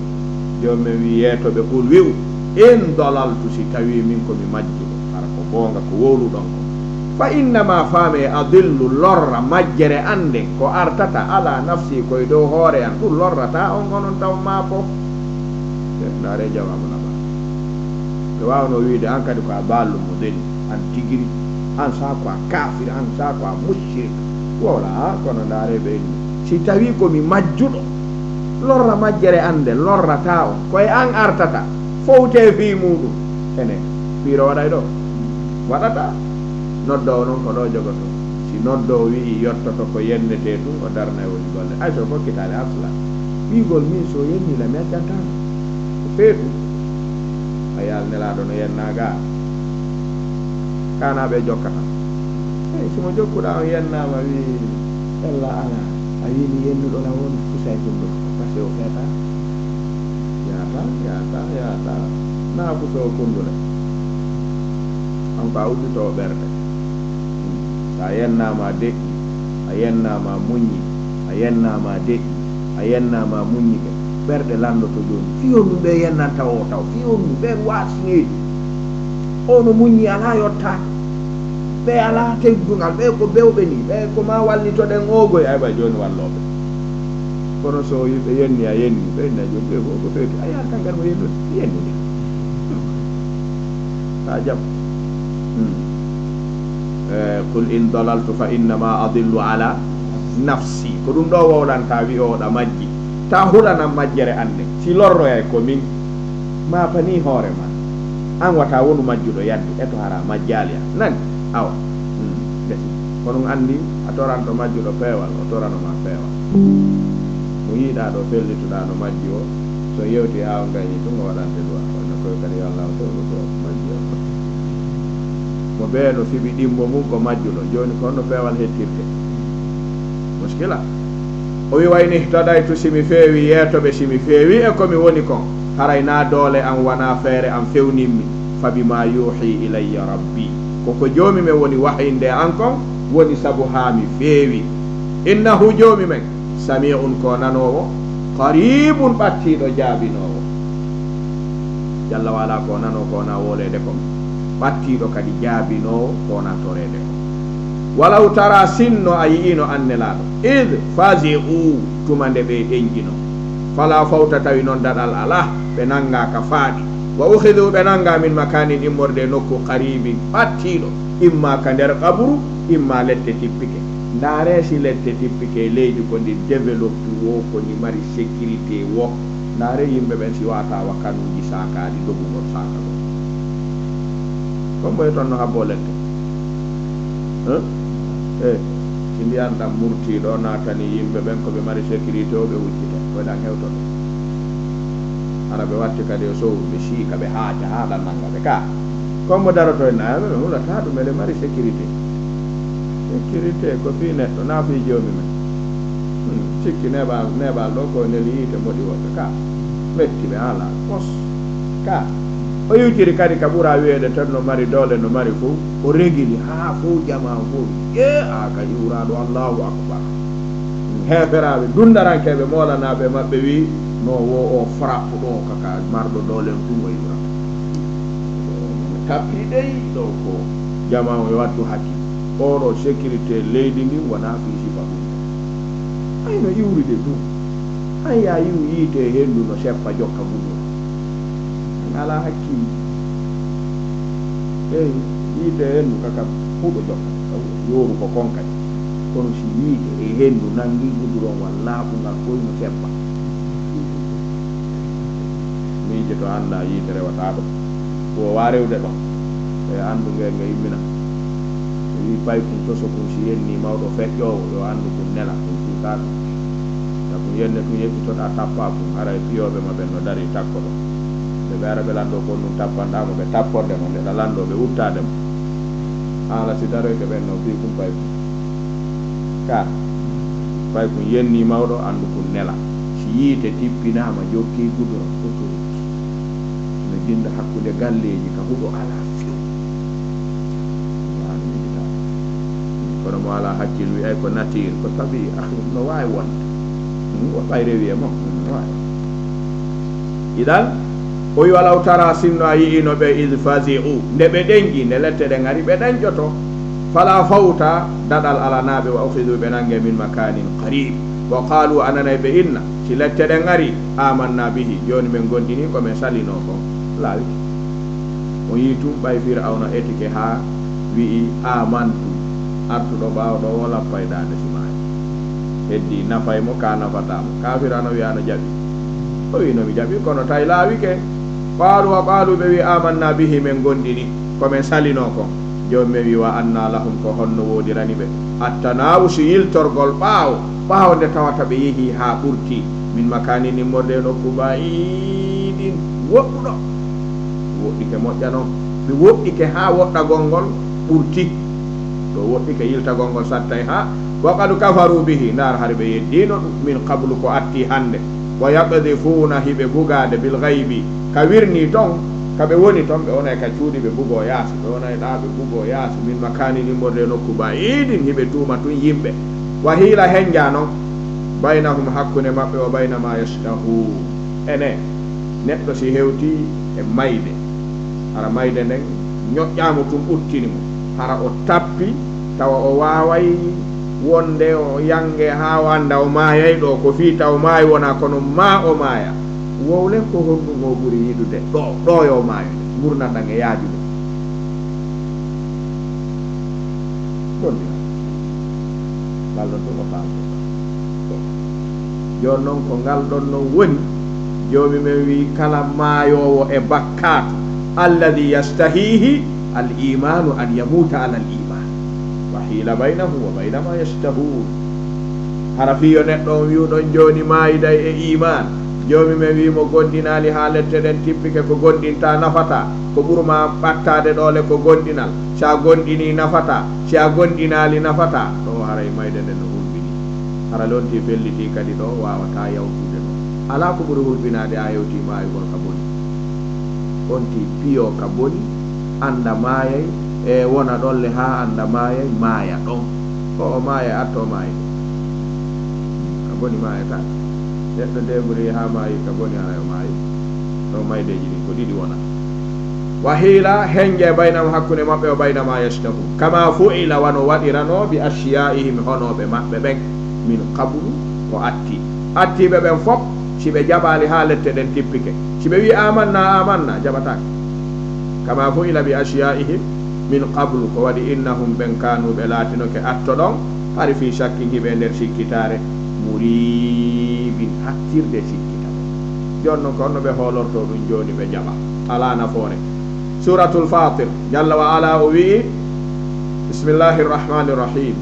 Joomum en wi yeetooɓe, qul, wi'u, in dalaltu, si tawii min ko mi majjuɗo, hara ko goonga ko wowluɗon kon, fa innama, faamee, adillu, lorra, majjere an nden, ko artata, ala nafsi, ko e dow hoore an, ɗum lorrataa on onon taw maa fof. Ndaaree jawaabu naba. Ɓe waawnoo wiide, an kadi ko a baallu mo deli, an tigiri, an saa ko a kaafir, an saa ko a mushrik. Wowla, haa kono ndaaree ɓe inni. Si tawii ko mi majjuɗo, lorra majjere an nde, lorrataa on, ko e an artata, fowtee fii muuɗum. Ene, piiro waɗay ɗo? Waɗataa. Noddoowo non ko ɗo jogotoo. Si noddoowo wi'i yottoto ko yennetee tun, o darnay woni golle. Ay so fokkitaali aslan. Wi'ugol min so yenni la mi accantaa mo. Ko feetu. A yaal Nelaaɗo no yennaa gaa. Kaanaa ɓe jokkata. Ey, si mo jokkuɗaa on yennaama, wi'i, ella alaa. A wi'i mi yennuɗo la woni fusay hunduko. Parce que o feetaa. Yaata, yaata, yaata. Naa fusoo kundule. An ko a udditoo ɓerɗe. Hmm. So a yennaama a deƴƴi, a yennaama a muññi, a yennaama a deƴƴi, a yennaama a muññike, ɓerɗe lanndoto jooni. Fii honɗum ɓe yennanta o taw? Fii honɗum ɓen waasineeji? O no muññi, alaa yottaaki. Ɓe alaa teddungal, ɓe ko bewɓe nii, ɓe ko maa wallitoɗen oogoy, ay ɓay jooni wallooɓe. Kono so yimɓe yenni, a yenni, ɓe inna jooni, ɓe fof ko feetu. A yaha tan ngar mo yennude, yennude. Ka jam. Hmm. Eh, qul in dalaltu fa innama adillu ala nafsi. Ko ɗum ɗo wowlanta wi'ooɗa majji. Ta hulanan majjere an nden. Si lorroyay ko min. Ma fanii hoore ma. An wata wonu majjuɗo yaddu. E to hara majjaali an. Nani? Awa. Hmm. Gasi. Ko ɗum anndi a toranto majjuɗo peewal, o torano ma peewal. Mo yiiɗaa ɗo, fellituɗaa no majji o. So yewti haa o gayni tun, o waɗante du'a. Wonno koy kadi yo Allah o fewnu ko majji o. Mo bee no fiɓi ɗimmo mum ko majjuɗo. Jooni ko honno peewal hettirte? Muskila. O wi, wa in ihtadaytu, si mi feewi yeetoɓe, si mi feewi e ko mi woni kon, haray naa doole an, wanaa feere an fewnimmi. Fa bima yuhi ilayya rabbi. Ko ko Joomi men woni wahinde an kon, woni sabu haa mi feewi. Innahu, Joomi men, sami'un, ko nanoowo, qariibun, ɓattiiɗo, jaabinoowo. Jalla wa ala ko nanoo ko wonaa wooleede kon, ɓattiiɗo kadi jaabinoowo ko wonaa toreede kon. Walaw tara, sinno a yi'ino an Nelaaɗo, id fazi'u, tuma nde ɓe ɗenƴinoo. Fala fawta, tawi non daɗal alaa, ɓe nanngaa ka faaɗi. Wa ukhidhu, ɓe nanngaa min makanin, immorde e nokku, qariibin, ɓattiiɗo, imma ka nder qaburu, imma lette tippike. Ndaaree si lette tippike e leydi ko ndi développe woo, ko ndi mari sécurité woo. Ndaaree yimɓe ɓen si waataa wa kanuuji saakaaɗi dogugol saakagol. Ko mboye toon no habboo lette? Hein? Eh, si ndiyan ɗan murtii ɗo, naatanii yimɓe ɓen ko ɓe mari sécurité o, ɓe huccita. Koy ɗan hewtoto. Hara ɓe watti kadi e sowru, ɓe siika, ɓe haaca, haa ɗan nannga ɓe. Ka, ko mo daroto e nayaɓe, ɓe hulataa ɗum, eɗe mari sécurité. Sécurité ko fii neɗɗo, naa fii Joomi men. Hmm, sikki neeɓal, neeɓal ɗo ko neli yiite moɗi woɓɓe. Ka, metti ɓe haa laaɓi. Pos. Ka, o iwtiri kadi ka ɓura wi'eede ton no mari doole, no mari fow. O regili haa fow jamaa fow. Ƴee, a ka iwraaɗo, Allahu Akbar. Heeferaaɓe, dunndarankeeɓe, moolanaaɓe maɓɓe wi'i, no wo o frappe ɗo, kaka marɗo doole on tun o iwrata. Ɗo, no tappi dey, ɗo ko jamaa o yo wattu hakkil. Oɗo sécurité leydi ndin wonaa fii sifa ɗum. Ay no iwrude ɗum. Ay ya iwu yiite e henndu no seppa jokka gudura. An alaa hakkil. Eyi, yiite e henndu kaka huɗo jokkata, ka huɗo yooru ko kon kadi. Kono si yiite e henndu nanngii guduron walla laaɓungal foy no sebba. Miijoto anndaa yiite rewataa ɗo. Ko o waa rewde ɗo. E anndu ngee nga immina. O wii paykun toso kun si yennii mawɗo feƴƴoowo, yo anndu kun nela, kun suutaa ɗum. Ta kun yenne tun yeƴƴitoɗaa tappaa kun, haray piyooɓe ma ɓen no darii takko ɗo. Nde ɓe ara ɓe lanndoo ko on ɗum tappanɗaa mo, ɓe tapporde mo, nde ɗa lanndoo ɓe uttaade mo. Haala si daroyke ɓen no fii kun paykun. Ka, paykun yennii mawɗo, anndu kun nela. Si yiite tippinaama, jokkii gudura, autoroute. No jinnda hakkunde galleeji ka huɗo alaa few. Ɗum haani miijitaade. Kono mo alaa hakkil wi'ay ko nature, ko tabi'i, akhi, no waawi wonde. Hmm, o ɓay rewi e mo, hmm, no waawi. Idan, o wi, "Walaw tara, sinno a yi'ino ɓe, id fazi'u, nde ɓe ɗenƴi, nde lette ɗen ari, ɓe ɗenƴoto. Fala fawta, daɗal alanaa ɓe, wa ukhidu, ɓe nange, min makanin qarib. Wa qalu, a nanay ɓe inna, si lette ɗen ari, amanna bihi, jooni men gondini ko men salinoo kon." Laawi. O yii tun ɓay Fir'awna etike haa wi'i, "Amantu." Artuɗo ɓaawo ɗoo wo lappay daande si maayi. Heddii nafay mo, ka nafataa mo. Kaafirano wi'a no jaɓi. O wi'i, "No mi jaɓi, kono tay laawike." Qaalu wa qaalu, ɓe wi'i, "Amanna bihi, men gondini ko men salinoo kon." Jooni men wi'i, "Wa anna lahum, ko honno woodirani ɓe, attanawusu, yiltorgol ɓaawo, ɓaawo nde tawata ɓe yehii haa ɓurti, min makanin, immorde e nokku ba'iidin, woɗɗuɗo." Woɗɗike moƴƴa non. Ɓe woɗɗike haa woɗɗagol ngol ɓurti. Ɗo woɗɗike yiltagol ngol sattay haa. "Wa qad kafaru bihi", ndaar hari ɓe yeddiino ɗum, "min qablu", ko atti hannde. "Wa yaqdhifuuna", hiɓe bugaade, "bil ghaybi", ka wirnii ton, ka ɓe woni ton, ɓe wonay ka cuuɗi, ɓe bugoo yaasi, ɓe wonay ɗaa, ɓe bugoo yaasi, "min makanin", immorde e nokku ba'iidin, hiɓe tuuma tun yimɓe. "Wa hiila", henjaa non, "baynahum", hakkunde maɓɓe, "wa bayna ma yashtahuun". Ene, neɗɗo si hewtii e mayde, hara mayde nden ñoƴƴaa mo tun, ɓuttini mo, hara o tappi, tawa o waaway wonde o yange haa o annda o maayay ɗoo, ko fii taw maayi wonaa, kono maa o maaya. Wowlen ko honɗun o ɓuri yiɗude ɗoo, ɗoo yo maayo nde, ngurndan ɗan e yaajude. Gollira. Ngal ɗon tun o faamde. Jooni non ko ngal ɗon non woni, Joomi men wi'i, kala maayoowo e bakkaatu, alladhi yastahihi al imanu an yamuta ala al iman, wa hiila baynahu wa bayna ma yashtahun. Hara fii yo neɗɗo on wi'u ɗon jooni maayiday e iman, Joomi men wi'i mo gondinaali haa lette ɗen tippike, ko gondinta nafataa, ko ɓuru ma ɓattaade ɗoo le ko gondinal, si a gondinii nafataa, si a gondinaali nafataa, ɗoo haray mayde nden no hulɓinii. Hara lontii fellitii kadi ɗoo waawataa yawtude ɗoo. Alaa ko ɓuri hulɓinaade a hewtii maayugol ka boni. Ontii piyoo ka boni, annda maayay, e wona ɗon le haa annda maayay, maaya ɗon. Ko o maayay, attoo maayde. Ka boni maayataake. Neɗɗo deegurii haa maayi ka boni, hara yo maayu. Ɗoo maydeeji ɗin ko ɗiɗi wonata. Wa hiila, henje baynahum, hakkunde maɓɓe, wa bayna ma yashtahun. Kama fu'ila, wano waɗiranoo, bi ashyaihim, honooɓe maɓɓe ɓen, min qablu, ko atti. Attiiɓe ɓen fop, si ɓe jaɓaali haa lette ɗen tippike, si ɓe wi'i, "Amanna, amanna," jaɓataake. Kama fu'ila bi ashyaihim min qablu, ko waɗi innahum ɓen kanu ɓe laatinoke atto ɗon, hari fii shakkin hiɓe nder sikkitaare, muribin, hattirde sikkita ɓe. Jooni non ko honno ɓe hoolortoo ɗum jooni ɓe jaɓa? Alaa nafoore. Suuratul Faatir, jalla wa ala o wi'i, bismillahi rrahmani rrahim.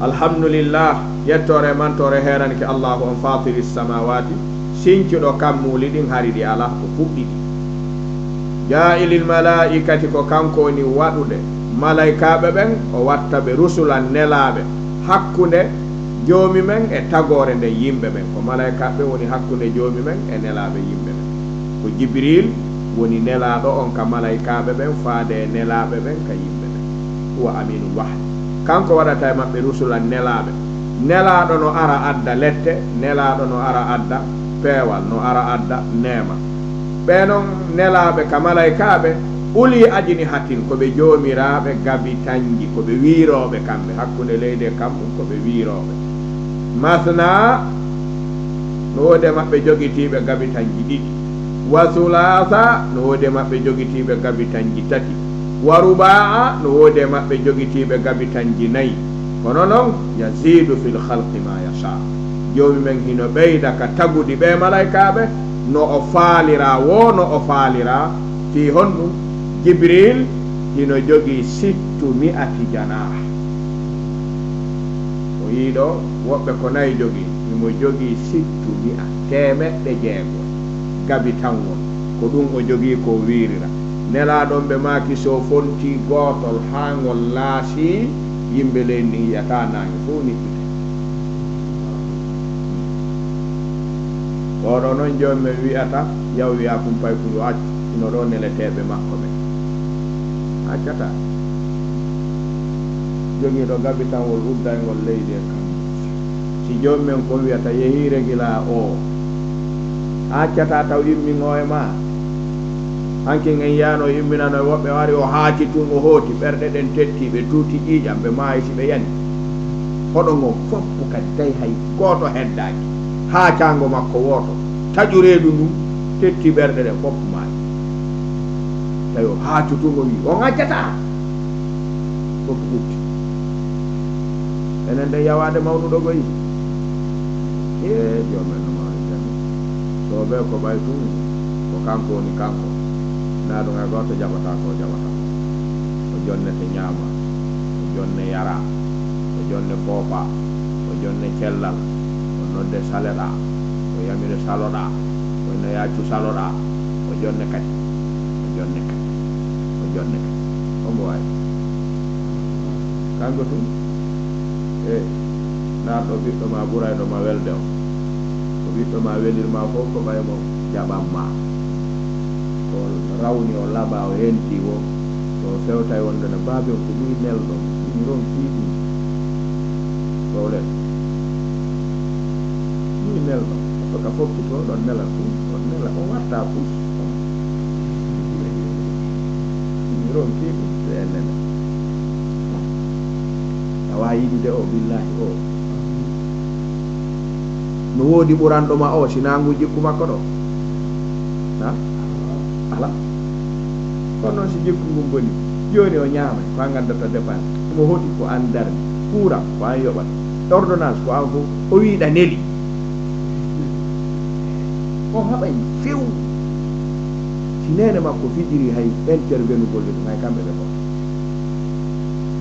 Alhamdulillah, yettoore e mantoore heeranike Allaahu on, faatiri ssamaawaati, sincuɗo kammuuli ɗin hari ɗi alaa, o fuɗɗi ɗi. Jaa'ilil malaa'ikati, ko kanko woni waɗude malaykaaɓe ɓen, o watta ɓe rusulan nelaaɓe, hakkunde Joomi men e tagoore nden yimɓe ɓen. Ko malaykaaɓe ɓen woni hakkunde Joomi men e nelaaɓe yimɓe ɓen. Ko Jibriil woni nelaaɗo on ka malaykaaɓe ɓen faade e nelaaɓe ɓen ka yimɓe ɓen. Huwa aminul wahyi. Kanko waɗata e maɓɓe rusulan nelaaɓe. Nelaaɗo no ara adda lette, nelaaɗo no ara adda peewal, no ara adda neema. Ɓee non nelaaɓe ka malaykaaɓe, uli ajnihatin, ko ɓe joomiraaɓe gabitanji, ko ɓe wiirooɓe kamɓe, hakkunde leydi e kamɓun ko ɓe wiirooɓe. Masna, no woodi e maɓɓe jogitiiɓe gabitanji ɗiɗi. Wa sulaasa, no woodi e maɓɓe jogitiiɓe gabitanji tati. Wa rubaa'a, no woodi e maɓɓe jogitiiɓe gabitanji nayi. Kono non, yaziidu fil khalqi ma yasha. Joomi men hino ɓeyda ka tagudi ɓee malaykaaɓe, no o faaliraa, woo no o faaliraa. Fii honɗun? Jibriil hino jogii sittu mi'ati janaaha. O yi'i ɗoo, woɓɓe ko nayi jogii, himo jogii sittu mi'a, teemeɗɗe jeego, gabitanŋol. Ko ɗun o jogii ko o wiirira. Nelaaɗo on ɓe maaki, si o fontii gootol haa ngol laasii, yimɓe leydi ndin yi'ataa naange, fow niɓɓitay. Oɗo non Joomi men wi'ata, yaw wi'a kun pay kun yo accu, hino ɗoo neleteeɓe makko ɓen. Accataa. Jogiiɗo gabitanwol uddayngol leydi e kammu. Si joomum en kon wi'ata, yehii regilaa oo, a accataa taw imminoo e maa? Hankin en yaano imminano e woɓɓe, o ari o haaci tun, o hooti, ɓerɗe ɗen tetti, ɓe tuuti ƴiiƴam, ɓe maayi si ɓe yani. Hoɗo ngon fof kadi tawi hay gooto heddaaki. Haacaango makko wooto, taƴu reedu ndun, tetti ɓerɗe ɗen fof maayi. Tawi o haacu tun o wi'i, on accataa? Fof ɓutti. Enen ɗen yawaade mawnuɗo goyi. Ee, joom en no mawni jami. Soobee ko ɓay tun, ko kanko woni kanko. Naa ɗum hay gooto jaɓataa ko o jaɓata ko. O jonnete ñaama, o jonne yara, o jonne foofa, o jonne cellal, o nodde saleɗaa, o yamire saloɗaa, o ina yaccu saloɗaa, o jonne kadi, o jonne kadi, o jonne kadi. Omo waawi. Kanko tun, e naatɗo ɓiɗɗo ma ɓurayɗo ma welde o, ko ɓiɗɗo ma welirma fof ko ɓay mo jaɓan ma. Ko rawni o laɓa, o henti wo, so o fewtay wonde no baaben ko ɗuy nelɗon, mi ronkii ɗum. Sowle. Ɗuy nelɗon? Ko ka fokkitoo ɗon nela tun, on nela, on warta pus. Mi ronkii ɗum, si en nela. A waawi yiɗude o, billaahi o. No woodi ɓuranɗo ma o, si naa ngu jikku makko ɗo? Ha? Ala. Kono noon si jikku ngun boni, jooni o ñaamay, ko an ngaddata dépense. Omo hoɗi, ko an darni. Courant, ko an yoɓata. Ordonnance, ko an fof. O wiɗa neli. On haɓay few. Si neene makko fijiri hay intervenugol e ɗum, hay kamɓe ɓe fof.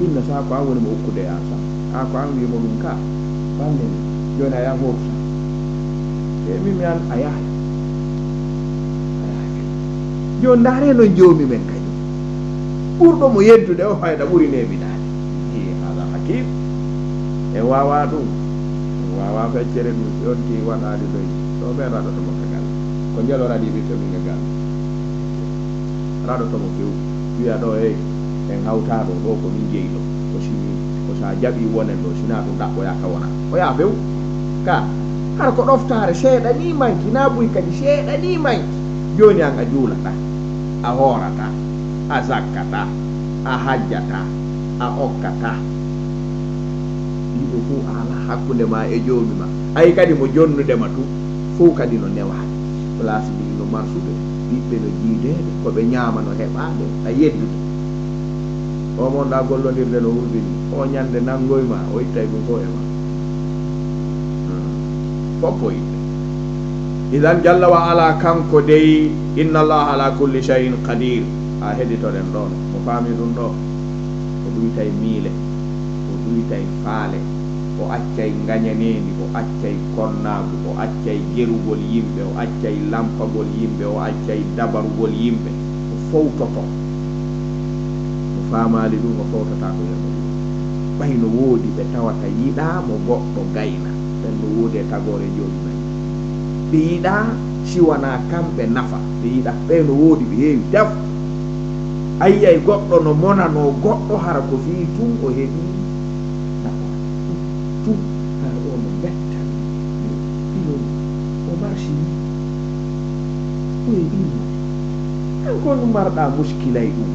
Inna sa ko an woni mo ukkude e an sa. A ko an wi'i mo ɗum ka. Ko an neli. Jooni a yahan hootu sa. E min mi an a yahay. A yahay few. Jooni ndaare noon joomi men kañum. Ɓurɗo mo yeddude o fayda ɓuri neeminaade. Hi, hada hakim. En waawaa ɗum. En waawaa feccere ɗum. Si on tii waɗaali ɗoy. Ɗo ɓeen raɗoto mo ka galle. Ko njelo raɗi ɓiɓɓe mum e galle. Raɗoto mo few. Wiya ɗo, hey, en hawtaa ɗo. Ɗo ko min jeyi ɗo. Ko si mi, ko sa jaɓi wonen ɗo. Si naa ɗum ɗaɓɓoyaa ka wona. O yaa few. Ka, hara ko ɗoftaare seeɗa nii manki. Naa buy kadi seeɗa nii manki. Jooni an a juulata. A hoorata, a sakkata, a hajjata, a okkata. Ɗiɗo fof a alaa hakkunde ma e joomi ma. Ay kadi mo jonnude ma tun, fof kadi no newaade. Place ɗin no marsude, ɓiɓɓe no jiideede, ko ɓe ñaama no heɓaade, a yeddude. O mo wonɗaa gollondirde no hulɓini, o ñande nanngoy ma, o ittay ɗum fof e ma. Hmm. Fof o itte. Idan jalla wa ala kanko dey, inna Allaha ala kulli shay'in qadir. A heɗitoɗen ɗon. Mo faami ɗum ɗo? O ɗuytay miile, o ɗuytay faale, o accay ngañaneendi, o accay konnaagu, o accay gerugol yimɓe, o accay lampagol yimɓe, o accay dabarugol yimɓe. O fowtoto. Mo faamaali ɗum, o fowtataa ko yamiri. Ɓay no woodi ɓe tawata yiɗaa mo goɗɗo gayna. Ɓen no woodi e tagoore joomi men. Ɓe yiɗaa si wanaa kamɓe nafa. Ɓe yiɗaa. Ɓe no woodi, ɓe heewi tef. A yi'ay goɗɗo no monanoo goɗɗo, hara ko fii tun o heɓi nafa. Tun, hara o no mettani. Ino o marsini. Ɓuri ɗin mo. Kanko on ɗum marɗaa muskilay ɗum.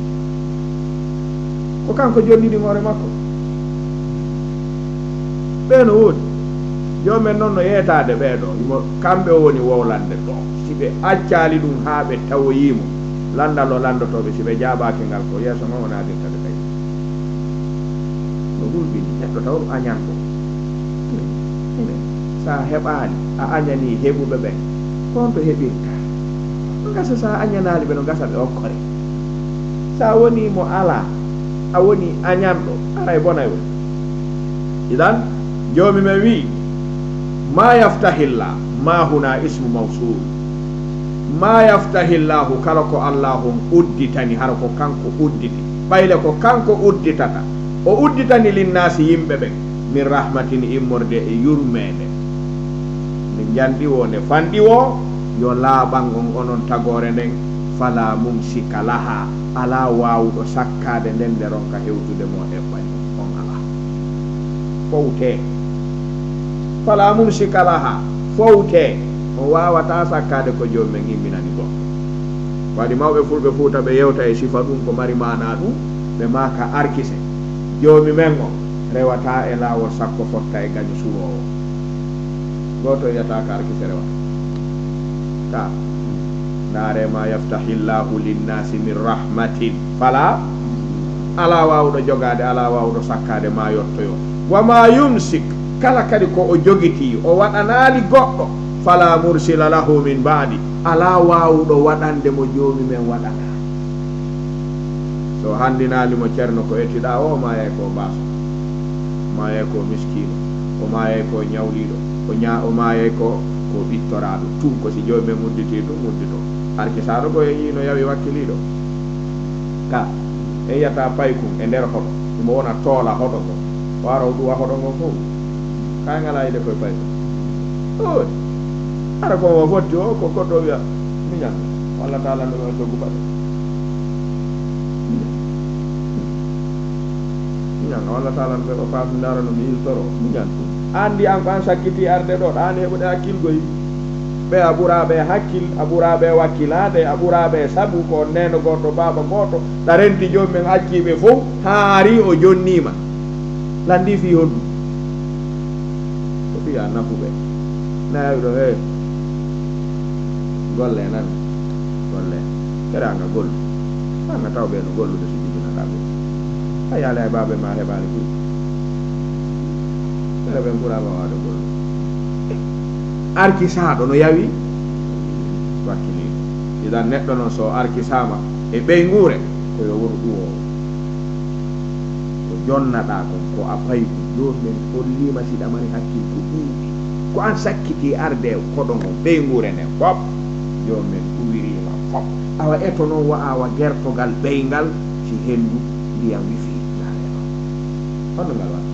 Ko kanko jonnidi hoore makko. Ɓee no woodi. Joomen noon no yeetaade ɓee ɗoo. Himo, kamɓe o woni wowlande ɗoo. Si ɓe accaali ɗum haa ɓe tawoyii mo, lanndal o lanndotoo ɓe, si ɓe jaabaaki ngal, ko yeeso ngon o naatirta ɓe kadi. No hulɓini neɗɗo taw añanɗo. Ine, ine, so a heɓaali, a añanii heɓuɓe ɓen, ko honto heɓirta? No gasa so a añanaali ɓe, no gasa ɓe okkore. So a wonii mo alaa, a wonii añanɗo, aray bonay woni. Idan, Joomi men wi'i, "Ma yaftahillah," ma huna ismu mawsul. "Ma yaftahillahu," kala ko Allaahu on udditani, hara ko kanko udditi. Ɓayle ko kanko udditata. O udditani linnaasi yimɓe ɓen, "min rahmatin," immorde e yurmeende. Nde njanɗi woo, nde fanɗi woo, yo laaɓan on onon tagoore nden, "fala mumsika laha," alaa waawuɗo sakkaade nden, nde ronka hewtude mo eɓɓani on, on alaa. fowtee. Falaa mumsika lahaa, fowtee. On waawataa sakkaade ko joomum en imminani goɗɗo. Waɗi mawɓe fulɓe Fuuta ɓe yewta e sifa ɗum ko mari maanaa ɗum, ɓe maaka arkise. Joomi men on rewataa e laawol sakko fotta e gaño suroowo. Gooto yiyataa ka arkise rewata. Ka. Ndaaree ma yaftahillaahu linnaasi min rahmatin. Falaa. Alaa waawuɗo jogaade, alaa waawuɗo sakkaade ma yottoyo. Wa ma yumsik, kala kadi ko o jogitii, o waɗanaali goɗɗo, falaa mursila lahu min ba'di, alaa waawuɗo waɗande mo joomi men waɗanaa. So hanndinaali mo ceerno ko ettiɗaa o, o maayay ko baaso, o maayay ko miskiino, o maayay ko ñawliiɗo, o ña-, o maayay ko, ko ɓittoraaɗo. Tun ko si joomi men udditii tun udditoo. Arkisaaɗo ko en yii no yawi wakkiliiɗo. Ka, en yiyata paykun e nder hoɗo, himo wona toola hoɗo ngo. O ara o ɗuwa hoɗo ngo fow. Ka en alaa yiɗe koye paykun. Oy, ara ko mo fotti o, ko goɗɗo wiya, miñan, walla taala no o joggu paɗe. Miñan, walla taala no o faami ndaara no mi yiltoro, miñan ɗum. Anndi an ko an sakkiti arde ɗo, ɗa an heɓude hakkilgoy. Ɓe a ɓuraa ɓe hakkil, a ɓuraa ɓe wakkilaade, a ɓuraa ɓe sabu ko on neeno gooto, baaba gooto, ɗa renti joomum en accii ɓe fow, haa ari o jonniima. Lanndii fii honɗum? Ko fii a nafu ɓe. Na yawi ɗo, hee. Golle nan. Golle. Kere anga gollu. Anga taw ɓe no gollude so jibinaɗaa gollu. A yaale ay baabe ma heɓaali kuy. Kere ɓen ɓuraama waawde gollu. Arkisaaɗo no yawi wakkiliiɗo. Idan neɗɗo non so arkisaama e ɓeynguure, ko yo wonu ɗuwoowo. Ko jonnaɗaa kon, ko a paykun, joomum en holliima si ɗa mari hakkil ko ɗuuɗi. Ko an sakkiti arde koɗo ngon, ɓeynguure nden fop, joomum en ɗuwiriima fop. Awa eto non wa'aa wa gertogal ɓeyngal si henndu ndiyan wifii ngal e non. Honno ngal waɗi?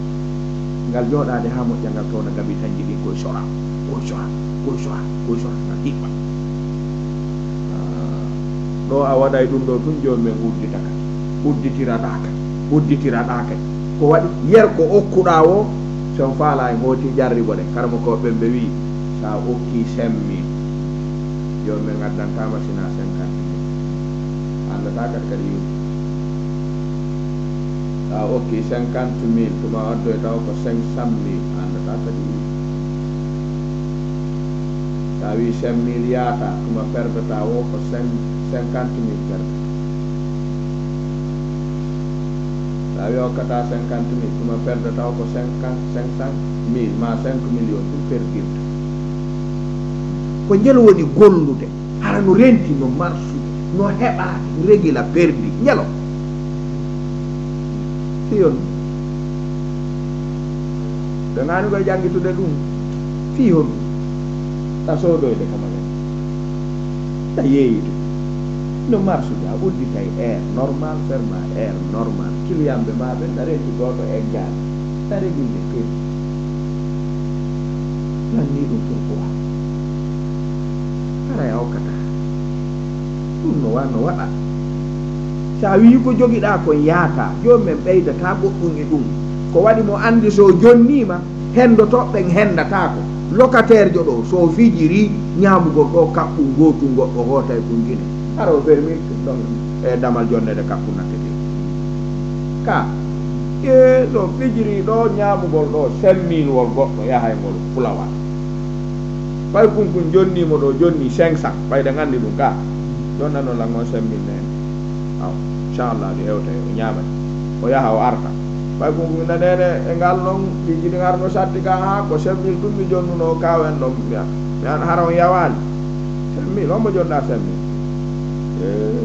Ngal jooɗaade haa moƴƴa ngal towna gabitanji ɗin koye sora, koye sora, koye sora, koye sora, ngal hiɓɓa. Ah, ɗo a waɗay ɗum ɗo tun, joomum en uddita kadi. Udditiraɗaa kadi. Udditiraɗaa kadi. Ko waɗi? Yer ko okkuɗaa wo, si on faalaa en hooti ƴarribo ɗen. Karamokooɓe ɓen ɓe wi'i, sa okkii cinq mille, joomum en addantaama sinaa cinquante mille. Anndataa kadi kadi yurti. Sa okkii cinquante mille, tuma o addoy taw ko cinq cent mille, anndataa kadi yurti. Sa wii cinq mille yaata, tuma perdata wo ko cinq, cinquante mille perdata. Sa wii okkata cinquante mille, tuma perdata wo ko cinquante, cinq cent mille, ma cinq millions, ɗum perdirta. Ko njel woni gollude, hara no renti, no marsude, no heɓaade, régula perdi, njelo. Fiyon. Ɓe ngaani koye janngitude ɗum. Fii honɗum? Ɗa soodoyde ka magasin. Ɗa yeeyude. No marsude, a udditay heure normal, ferma heure normal. Clientɓe ma ɓen, ɗa renti gooto eggaani. Ɗa régulde perdi. Lanni ɗum pourquoi? Haray a okkataa. Ɗum no wa-, no waɗa. Si a wii ko jogiɗaa kon yaataa, joomum en ɓeydataa goɗɗum e ɗum. Ko waɗi mo anndi so o jonniima, henndotooɓe ɓen henndataako. Locataire jo ɗo, so o fijirii, ñaamugol ɗo kaɓɓum gootun goɗɗo hootay kun Gine. Hara o permis ɗon e damal jonnede kaɓɓum nattetee. Ka, e so fijirii ɗo, ñaamugol ɗo cinq mille wol goɗɗo yahay ngol fulawaa. Ɓay kun kun jonnii mo ɗo, jonni cinq cents, ɓay ɗen anndi ɗum ka. Jonnano lan on cinq mille nene. Aw, inchallah, ɗi hewta o ñaamay. O yaha o arta. Ɓay kun kun nene e ngal non, ɗi jiɗi ngarno satti ka, haa ko cinq mille ɗum mi jonnuno kaw en ɗon. Mi an, mi an hara on yawaali. Cinq mille, on mo jonɗa cinq mille? Eh,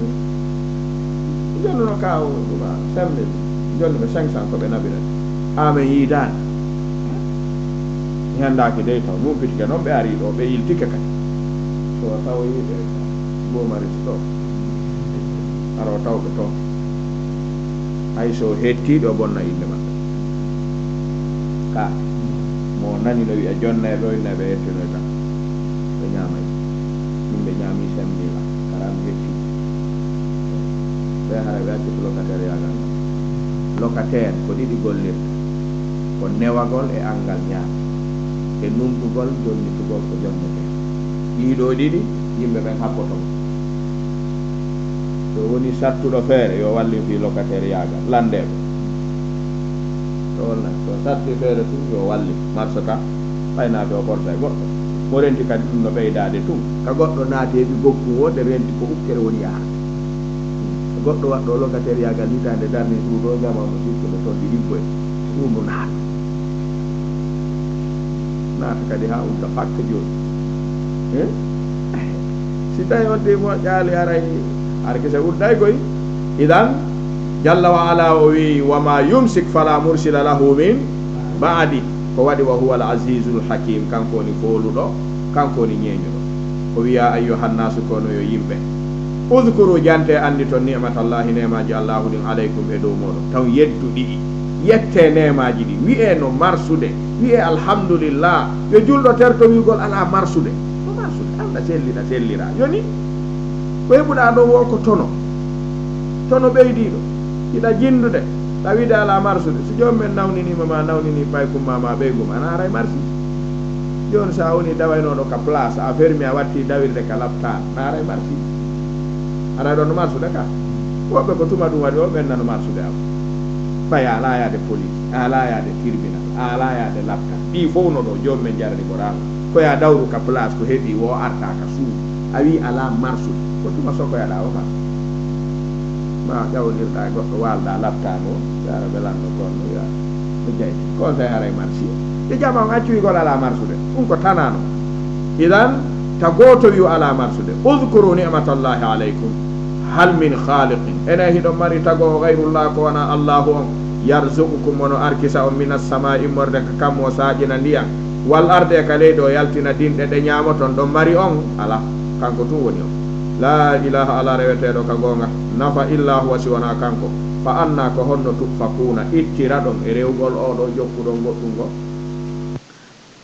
mi jonnuno kaw ɗum a cinq mille. Jonni ɓe cinq cents ko ɓe naɓirani. Amen yiidaani. Mi anndaaki dey taw, numpitike noon ɓe arii ɗo, ɓe yiltike kadi. So tawoyii ɓe Bomaris ɗo, hara o tawɓe toon. Hay so hettii ɗo, bonna innde maɓɓe. Ka, mo nani no wi'a jonnee ɗo, inne ɓe hettinoyta. Ɓe ñaamay. Min ɓe ñaami cinq mille, kara mi hetti. Ɓe hara ɓe accitu locataire yaagal ngal. Locataire ko ɗiɗi gollirta. Ko newagol e anngal ñaar, e numtugol jonnitugol ko jonnetee. Ɗii ɗoo ɗiɗi, yimɓe ɓen habboto mo. So wonii sattuɗo feere, yo wallin fii locataire yaagal, lanndeeɓe. So wonna, so satti feere tun, yo wallin, marsata, ɓay naade o ɓorta e goɗɗo. Mo renti kadi ɗun no ɓeydaade tun. Ka goɗɗo naati heɓi gokku wonde renti ko ukkere woni yaha. Goɗɗo waɗɗo locataire yaagal hitaande darni suudu o, jamaa mo sirkude ton ɗiɗi koye. Ɗun no naata. Naata kadi haa udda fakka jooni. Eh? Si tawi on de moƴƴaali haray, haray kese udday koy. Idan, jalla wa ala o wi'i, "Wa ma yumsik fala mursila lahu min ba'di." Ko waɗi, "Wa huwa al azizul hakim." Kanko woni fooluɗo, kanko woni ñeeñuɗo. O wi'a, "Ayyuhan nasu, kono yo yimɓe. Udhkuru, jante, anndi ton ni'matallahi, neemaaji Allahu ɗin, alaykum, e dow mooɗon." Taw yeddu ɗiɗi. Yette neemaaji ɗi. Wi'e no marsude. Wi'e alhamdulillah. Yo julɗo terto wi'ugol alaa marsude. No marsude. Allah sellira, sellira. Yoni? Ko heɓuɗaa ɗon woo ko tono. Tono ɓeydiiɗo. Hiɗa jinndude. Ɗa wi'ude alaa marsude. Si joomum en nawniniima ma, nawnini paykum ma, ma ɓeyngu ma, ana haray marsi. Jooni, so a woni dawaynooɗo ka place, a fermi, a watti dawirde ka laptaan, na haray marsi. Haray ɗon no marsude ka. Woɓɓe ko tuma ɗum waɗi, o ɓen nano marsude am. Ɓay a alaa yaade police, a alaa yaade tribunal, a alaa yaade laptaan. Ɗii fow no ɗo, joomum en jarani ko raama. Ko yaa dawru ka place, ko heɓi woo arta ka suudu. A wi'i alaa marsude. Ko tuma sokoyaɗaa o marsude. Ma ƴawdirɗaa goɗɗo, waalɗaa laptaan o, yaara ɓe lanndo kon, no wi'a, no jayti. Kon tawi haray marsi. Ɓe jama on accu wi'ugol alaa marsude. Ɗum ko tanano. Idan, ta gooto wi'u alaa marsude. Udhkuru ni'matallahi alaykum. Hal min khaliqin. Ene hiɗon mari tagoowo ghayrullah ko wonaa Allahu on. Yarzuqukum, wono arkisa on, minas samaa'i, immorde ka kammu o saaƴina ndiyan. Wal ardi, e ka leydi o yaltina dinɗe ɗe ñaamoton, ɗon mari on? Alaa. Kanko tun woni on. Laa ilaaha, alaa reweteeɗo ka goonga. Nafa illa huwa, si wonaa kanko. Fa anna, ko honno tu'fakuuna, ittiraɗon e rewgol oo ɗoo jokkuɗon goɗɗun goo?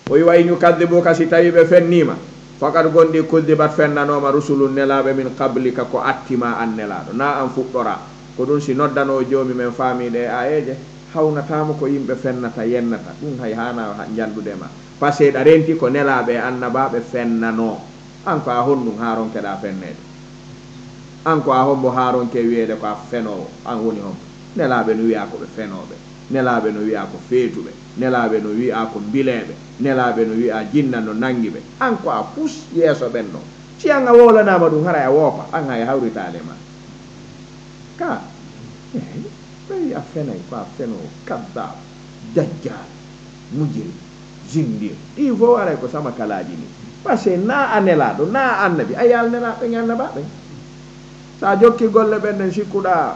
O wi'i, "Wa in yukadhibuka, si tawii ɓe fenniima, faqad, gonɗi, kudhibat, fennanooma, rusulun, nelaaɓe, min qablika, ko atti maa an nelaaɗo." Naa an fuɗɗoraa. Ko ɗun, si noddanoowo Joomi men faamii ɗee aayeeje, hawnataa mo ko yimɓe fennata, yennata. Ɗun hay haanaa ha-, jallude ma. Pasee hiɗa renti ko nelaaɓe e annabaaɓe fennanoo. An ko a honɗun haa ronkeɗaa fenneede? An ko a hombo haa ronkee wi'eede ko a fenoowo? An woni hombo? Nelaaɓe no wi'a ko ɓe fenooɓe. Nelaaɓe no wi'a ko feetuɓe. Nelaaɓe no wi'a ko mbileeɓe. Nelaaɓe no wi'a jinna no nangi ɓe. An ko a fus yeeso ɓen non. Si an a wowlanaama ɗun, haray a woopa. An hay hawritaali e ma. Ka, eey, ɓe wi'a fenay, ko a fenoowo, kaddaab, dajjaal, mujrim, zindiq. Ɗii fow haray ko sama kalaaji nii. Pasee naa a nelaaɗo, naa a annabi, a yaal nelaaɓe ɓen e annabaaɓe ɓen. So a jokkii golle ɓen ɗen, sikkuɗaa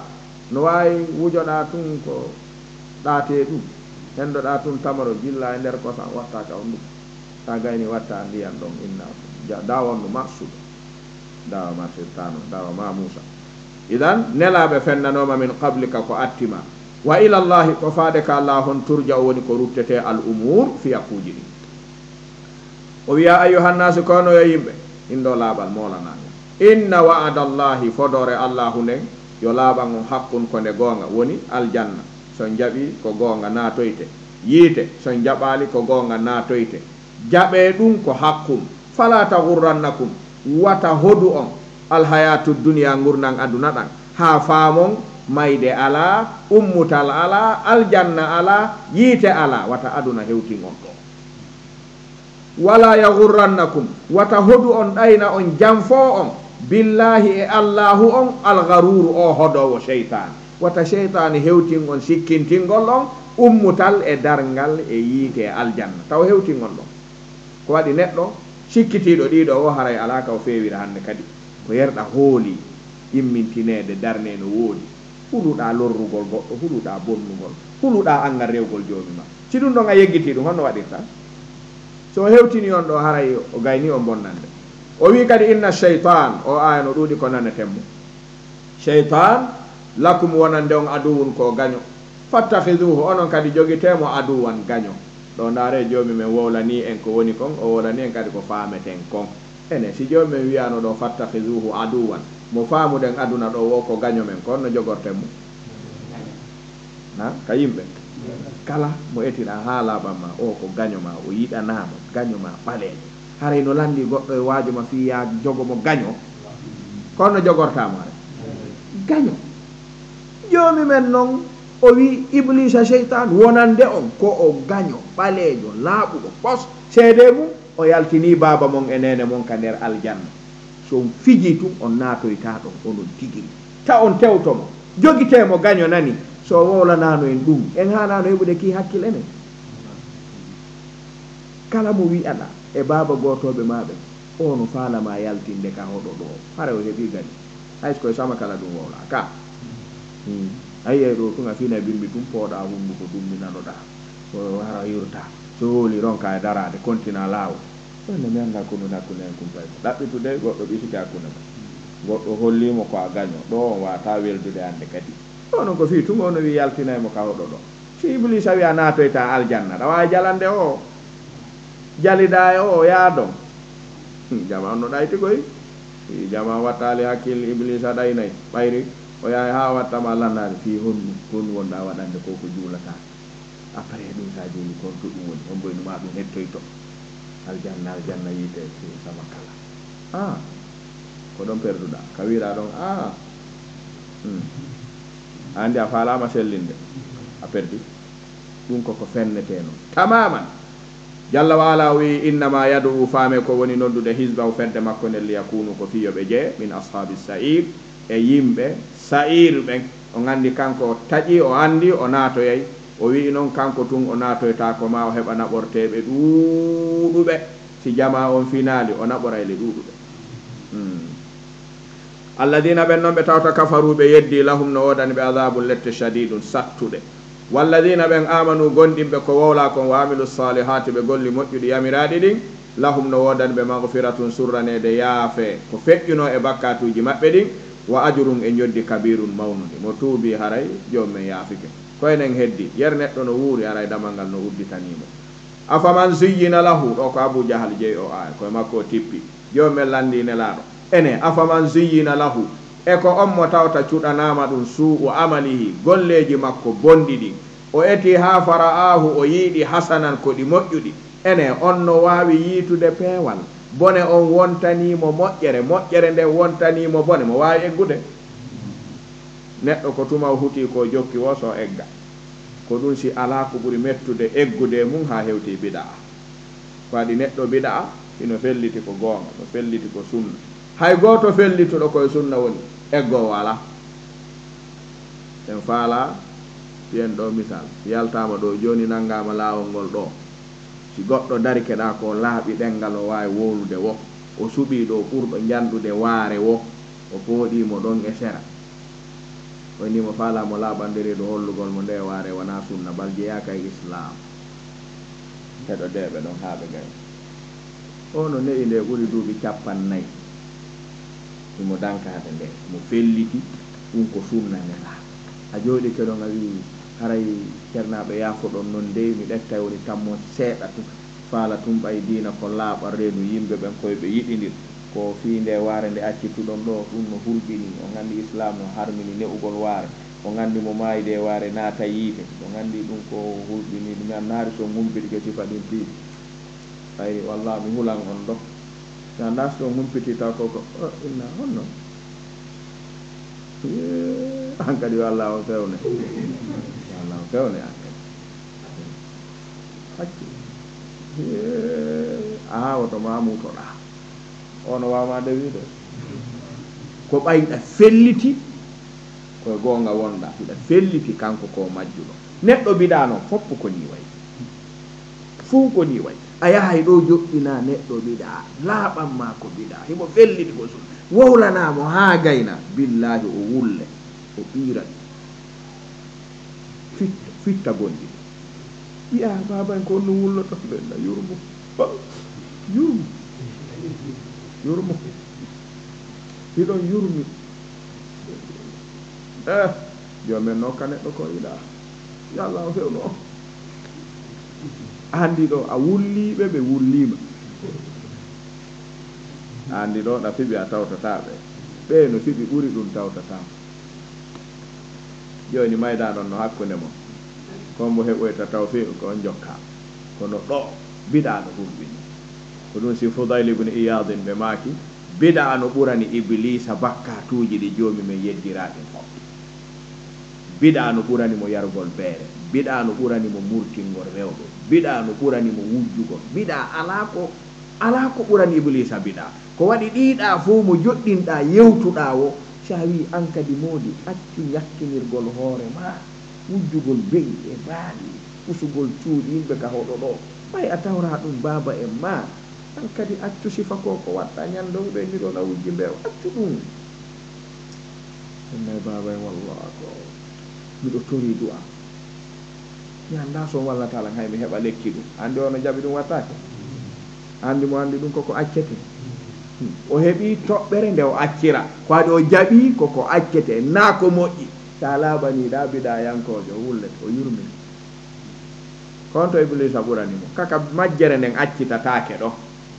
no waawi, wujoɗaa tun ko ɗaatee ɗun. Hendoɗaa tun tamaro, jillaa e nder kosan, wattaa ka on ɗun. So a gaynii, wattaa ndiyan ɗon, inna, ja-, daawa on no marsude. Daawa marsirtaano, daawa ma Muusa. Idan, nelaaɓe fennanooma min qablika ko atti ma. Wa ilallahi, ko faade ka Allaahu on, turja'u woni ko ruttetee al umuur, fiyakuuji ɗin. O wi'a, ayyuhan naasu, kono yo yimɓe, in ɗoo laaɓal moolanaangal. Inna wa'adallahi, fodoore Allaahu nden, yo laaɓan on, haqqun, ko nde goonga, woni aljanna. So on jaɓii, ko goonga, naatoyte. Yiite, so on jaɓaali, ko goonga, naatoyte. Jaɓee ɗun ko haqqun. Falaa taghurrannakum, wata hodu on, alhayaatu duniya, ngurndan aduna ɗan, haa faamon mayde alaa, ummutal alaa, aljanna alaa, yiite alaa, wata aduna hewtin on ɗoo. Walaa yaghurrannakum, wata hodu on ɗayna on, janfoo on, billaahi, e Allaahu on, algharuuru, oo hodoowo, seytaane. Wata seytaane hewtin on sikkintingol on ummutal e darngal e yiite e aljanna. Taw hewtin on ɗon. Ko waɗi neɗɗo sikkitiiɗo ɗii ɗoo woo, haray alaa ka o feewira hannde kadi. Ko yerɗa hoolii, immintineede, darnee no woodi. Huluɗaa lorrugol goɗɗo, huluɗaa bonnugol, huluɗaa anngal rewgol Joomi ma. Si ɗun ɗon a yeggitii ɗun, honno waɗirtaa? So o hewtinii on ɗoo, haray o gaynii on bonnande. O wi'i kadi, inna shaytaan, oo aaya no ɗuuɗi ko naneten mo. Shaytaan, lakum, wonande on, aduwwun, ko gaño. Fattakhiduuhu, onon kadi jogitee mo aduwwan, gaño. Ɗoo ndaaree, Joomi men wowlanii en ko woni kon, o wowlanii en kadi ko faameten kon. Enen, si Joomi men wi'aano ɗoo, fattakhiduuhu aduwwan, mo faamuɗen aduna ɗoo woo ko gaño men, ko honno jogorten mo? Na, ka yimɓe. Kala mo etinaa haa laaɓan ma, o ko gaño ma, o yiɗanaa ma, gaño ma ɓaleejo. Haray no lanndii goɗɗo e waajo ma fii yaa jogo mo gaño? Kono no jogortaa mo haray? Gaño. Joomi men non, o wi'i Ibliisa seytaan wonande on, ko o gaño, ɓaleejo, laaɓuɗo, pos, seedee mum, o yaltinii baaba mon e neene mon ka nder aljanna. So on fijii tun, on naatoytaa ɗon, onon tigi. Ta on tewto mo, jogitee mo gaño nani. So o wowlanaano en ɗun, en haanaano heɓude kii hakkil enen? Kala mo wi'aɗaa e baaba gootooɓe maa ɓen, o no faalamaa yaltinde ka hoɗo ɗoo, hara o heɓii gaño. Hay so koye sama kala ɗun wowlaa ka. Hmm. A yi'ay ɗoo tun a fina bimbi tun, pooɗaa hunduko, dumminanoɗaa. Ko hara yurta. So wowli ronka e daraade, kontina laawol. Ɗon ne mi anndaa ko ɗun hakkunde en kun tawi. Ɗaɓɓitude goɗɗo ɓisike hakkunde mon. Goɗɗo hollii mo ko a gaño. Ɗoo on waawataa weldude hannde kadi. Ɗoo non ko fii tun o no wi'i yaltinay mo ka hoɗo ɗoo. Si Ibliisa wi'a naatoytaa aljanna, ɗa waawi jalande o. Jalidaa e o, yaadon. Hmm, jama on no ɗayti koy. Fii jama wattaali hakkil, Ibliisa ɗaynay. Ɓayri o yahay haa watta ma lannaade. Fii honɗun, ko honɗun wonɗaa waɗande ko, ko juulataa? Après ɗun, sa juuli, kon to ɗun woni, hombo e numa ɗun hettoyto? Aljanna, aljanna, yiite, fi sama kala. Ah, ko ɗon perduɗaa. Ka wi'uɗaa ɗon, ah. Hmm. A anndi a faalaama sellinde. A perdi. Ɗun ko ko fennetee non. Tamaman. Jalla wa ala o wi'i, "Innama yad'u", faame ko woni noddude, "hizbahu", fedde makko nden, "liyakunu", ko fii yo ɓe jeye, "min ashabi sa'ir", e yimɓe sa'ir ɓen. On anndi kanko o taƴi, o anndi o naatoyay. O wi'i non kanko tun o naatoytaako, ma o heɓa naɓorteeɓe ɗuuɗuɓe. Si jamaa on finaali, o naɓoray le ɗuuɗuɓe. Hmm. Alladina ɓen non ɓe tawta kafaru ɓe yeddi, lahum no woodani ɓe adabun lette shadidun sattuɗe. Walladina ɓen amanu gomɗinɓe ko wowla kon, wa amilu salihati ɓe golli moƴƴuɗi yamiraaɗi ɗin, lahum no woodani ɓe magfiratun surraneede yaafe ko feƴƴuno e bakkatuuji maɓɓe ɗin, wa ajrun e njoddi kabirun mawnundi. Mo tuubi haray joomum en yaafike. Ko enen heddi, yer neɗɗo no wuuri haray damal ngal no udditanii mo. Afaman zuyyina lahu, ɗo ko Abu Jahal jeyi o aaya, koye makko o tippi. Joomum en lanndii Nelaaɗo. Ene, afaman zuyyina lahu, e ko on mo tawta cuɗanaama ɗun suu'u amalihi, golleeji makko bonɗi ɗin, o etii haa fara'aahu, o yi'i ɗi hasanan ko ɗi moƴƴuɗi. Ene, on no waawi yiitude peewal? Bone on wontanii mo moƴƴere, moƴƴere nden wontanii mo bone, mo waawi eggude? Neɗɗo ko tuma o hutii ko jokki woo so egga. Ko ɗun si alaa ko ɓuri mettude eggude e mun haa hewtii bida'a. Ko waɗi neɗɗo bida'a, hino felliti ko goonga, no felliti ko sunna. Hay gooto fellituɗo ko e sunna woni, eggoowo alaa. En faalaa, piyen ɗoo misal, yaltaama ɗoo jooni, nanngaama laawol ngol ɗoo. Si goɗɗo darike ɗaa ko laaɓi ɗemngal, o waawi wowlude woo, o suɓii ɗoo ɓurɗo njanɗude waare woo, o fooɗii mo ɗon e sera. O inni mo faalaa mo laaɓande reedu hollugol mo ndee waare wanaa sunna, bal jeyaaka e Islaam. Heɗodeeɓe ɗon haa ɓe gay. O no ne'i nde ɓuri duuɓi cappannayi. Himo dankaade nde, mo felliti, ɗun ko sunna Nelaaɗo. A jooɗike ɗon a wi'i, haray cernaaɓe yaafoɗon non dey, mi ɗettay woni tammo seeɗa tun. Faala tun ɓay diina ko laaɓa reedu yimɓe ɓen koye ɓe yiɗindir. Ko fii nde waare nde accituɗon ɗoo, ɗun no hulɓinii. On anndi Islaam no harmini ne'ugol waare. On anndi mo maayidi e waare naatay yiite. On anndi ɗun ko hulɓinii ɗun. Mi annaari si on humpitike sifa ɗin fii. Ɓay wallah mi hulan on ɗoo. Mi anndaa si on humpitii taw ko ko, oh, inna honno? Yee, an kadi wallah on fewne. Wallah on fewne an kadi. Haccu. Hee, a woto ma muutoɗaa. Ono waawma de wiide. Ko ɓayɗa felliti, ko e goonga wonɗa. Hiɗa felliti kanko ko majjuɗo. Neɗɗo bidaa non, foppu ko nii wayi. Fuu ko nii wayi. A yahay ɗoo joɗɗinaa neɗɗo bidaa, laaɓan maa ko bidaa. Himo felliti ko sunna. Wowlanaa mo haa gayna. Billaahi o wulle, o ɓiira. Fitta, fitta gonɗi. Wi'a, "Baaba en ko honno wulloto?" Ɓe na yurmo. Ba, yurmo. Yurmo. Hiɗon yurmi. Eh, joom en nokka neɗɗo ko yiɗa. Yo Allah o fewno on. Anndi ɗoo, a wulliiɓe, ɓe wulliima. Anndi ɗoo, ɗa fiɓi a tawtataa ɓe. Ɓee no fiɓi ɓuri ɗun tawtataa. Jooni maydaa ɗon no hakkunde mon. Ko mbo heɓoyta tawfiiq ko on jokka. Kono ɗo, bidaa no hurɓini. Ko ɗum si Fudayl ibn Iyaadin ɓe maaki, bidaa no ɓurani Ibliisa bakkaatuuji ɗi Joomi men yeddiraa ɗin hoɓɓe. Bidaa no ɓurani mo yarugol beere. Bidaa no ɓurani mo murtingol rewɓe. Bidaa no ɓurani mo wujjugol. Bidaa alaa ko, alaa ko ɓurani Ibliisa bidaa. Ko waɗi ɗii ɗaa fow mo joɗɗinɗaa yewtuɗaa wo, si a wii an kadi moodi, accu ñakkinirgol hoore maa, wujjugol be'i e baali, usugol cuuɗi yimɓe ka hoɗo ɗo. Ɓay a tawraa ɗum baaba en maa, an kadi accu sifa ko ko watta ñande o ɓe ni ɗon a wujji mbeewa, accu ɗum. Ɗum nay baaba en wallah ko miɗo tori du'a. Mi anndaa so on wallata lan hay mi heɓa lekki ɗum. Anndi ono jaɓi ɗum wattaake? Anndi mo anndi ɗum koko accete. Hmm. O heɓi toɓɓere nde o accira. Ko waɗi o jaɓi koko accete. Naa ko moƴƴi. Sa laaɓanii ɗaa bidaa yankoojo, wullet, o yurmin. Ko on to Ibliisa ɓurani mo. Kaka majjere nden accitataake ɗo.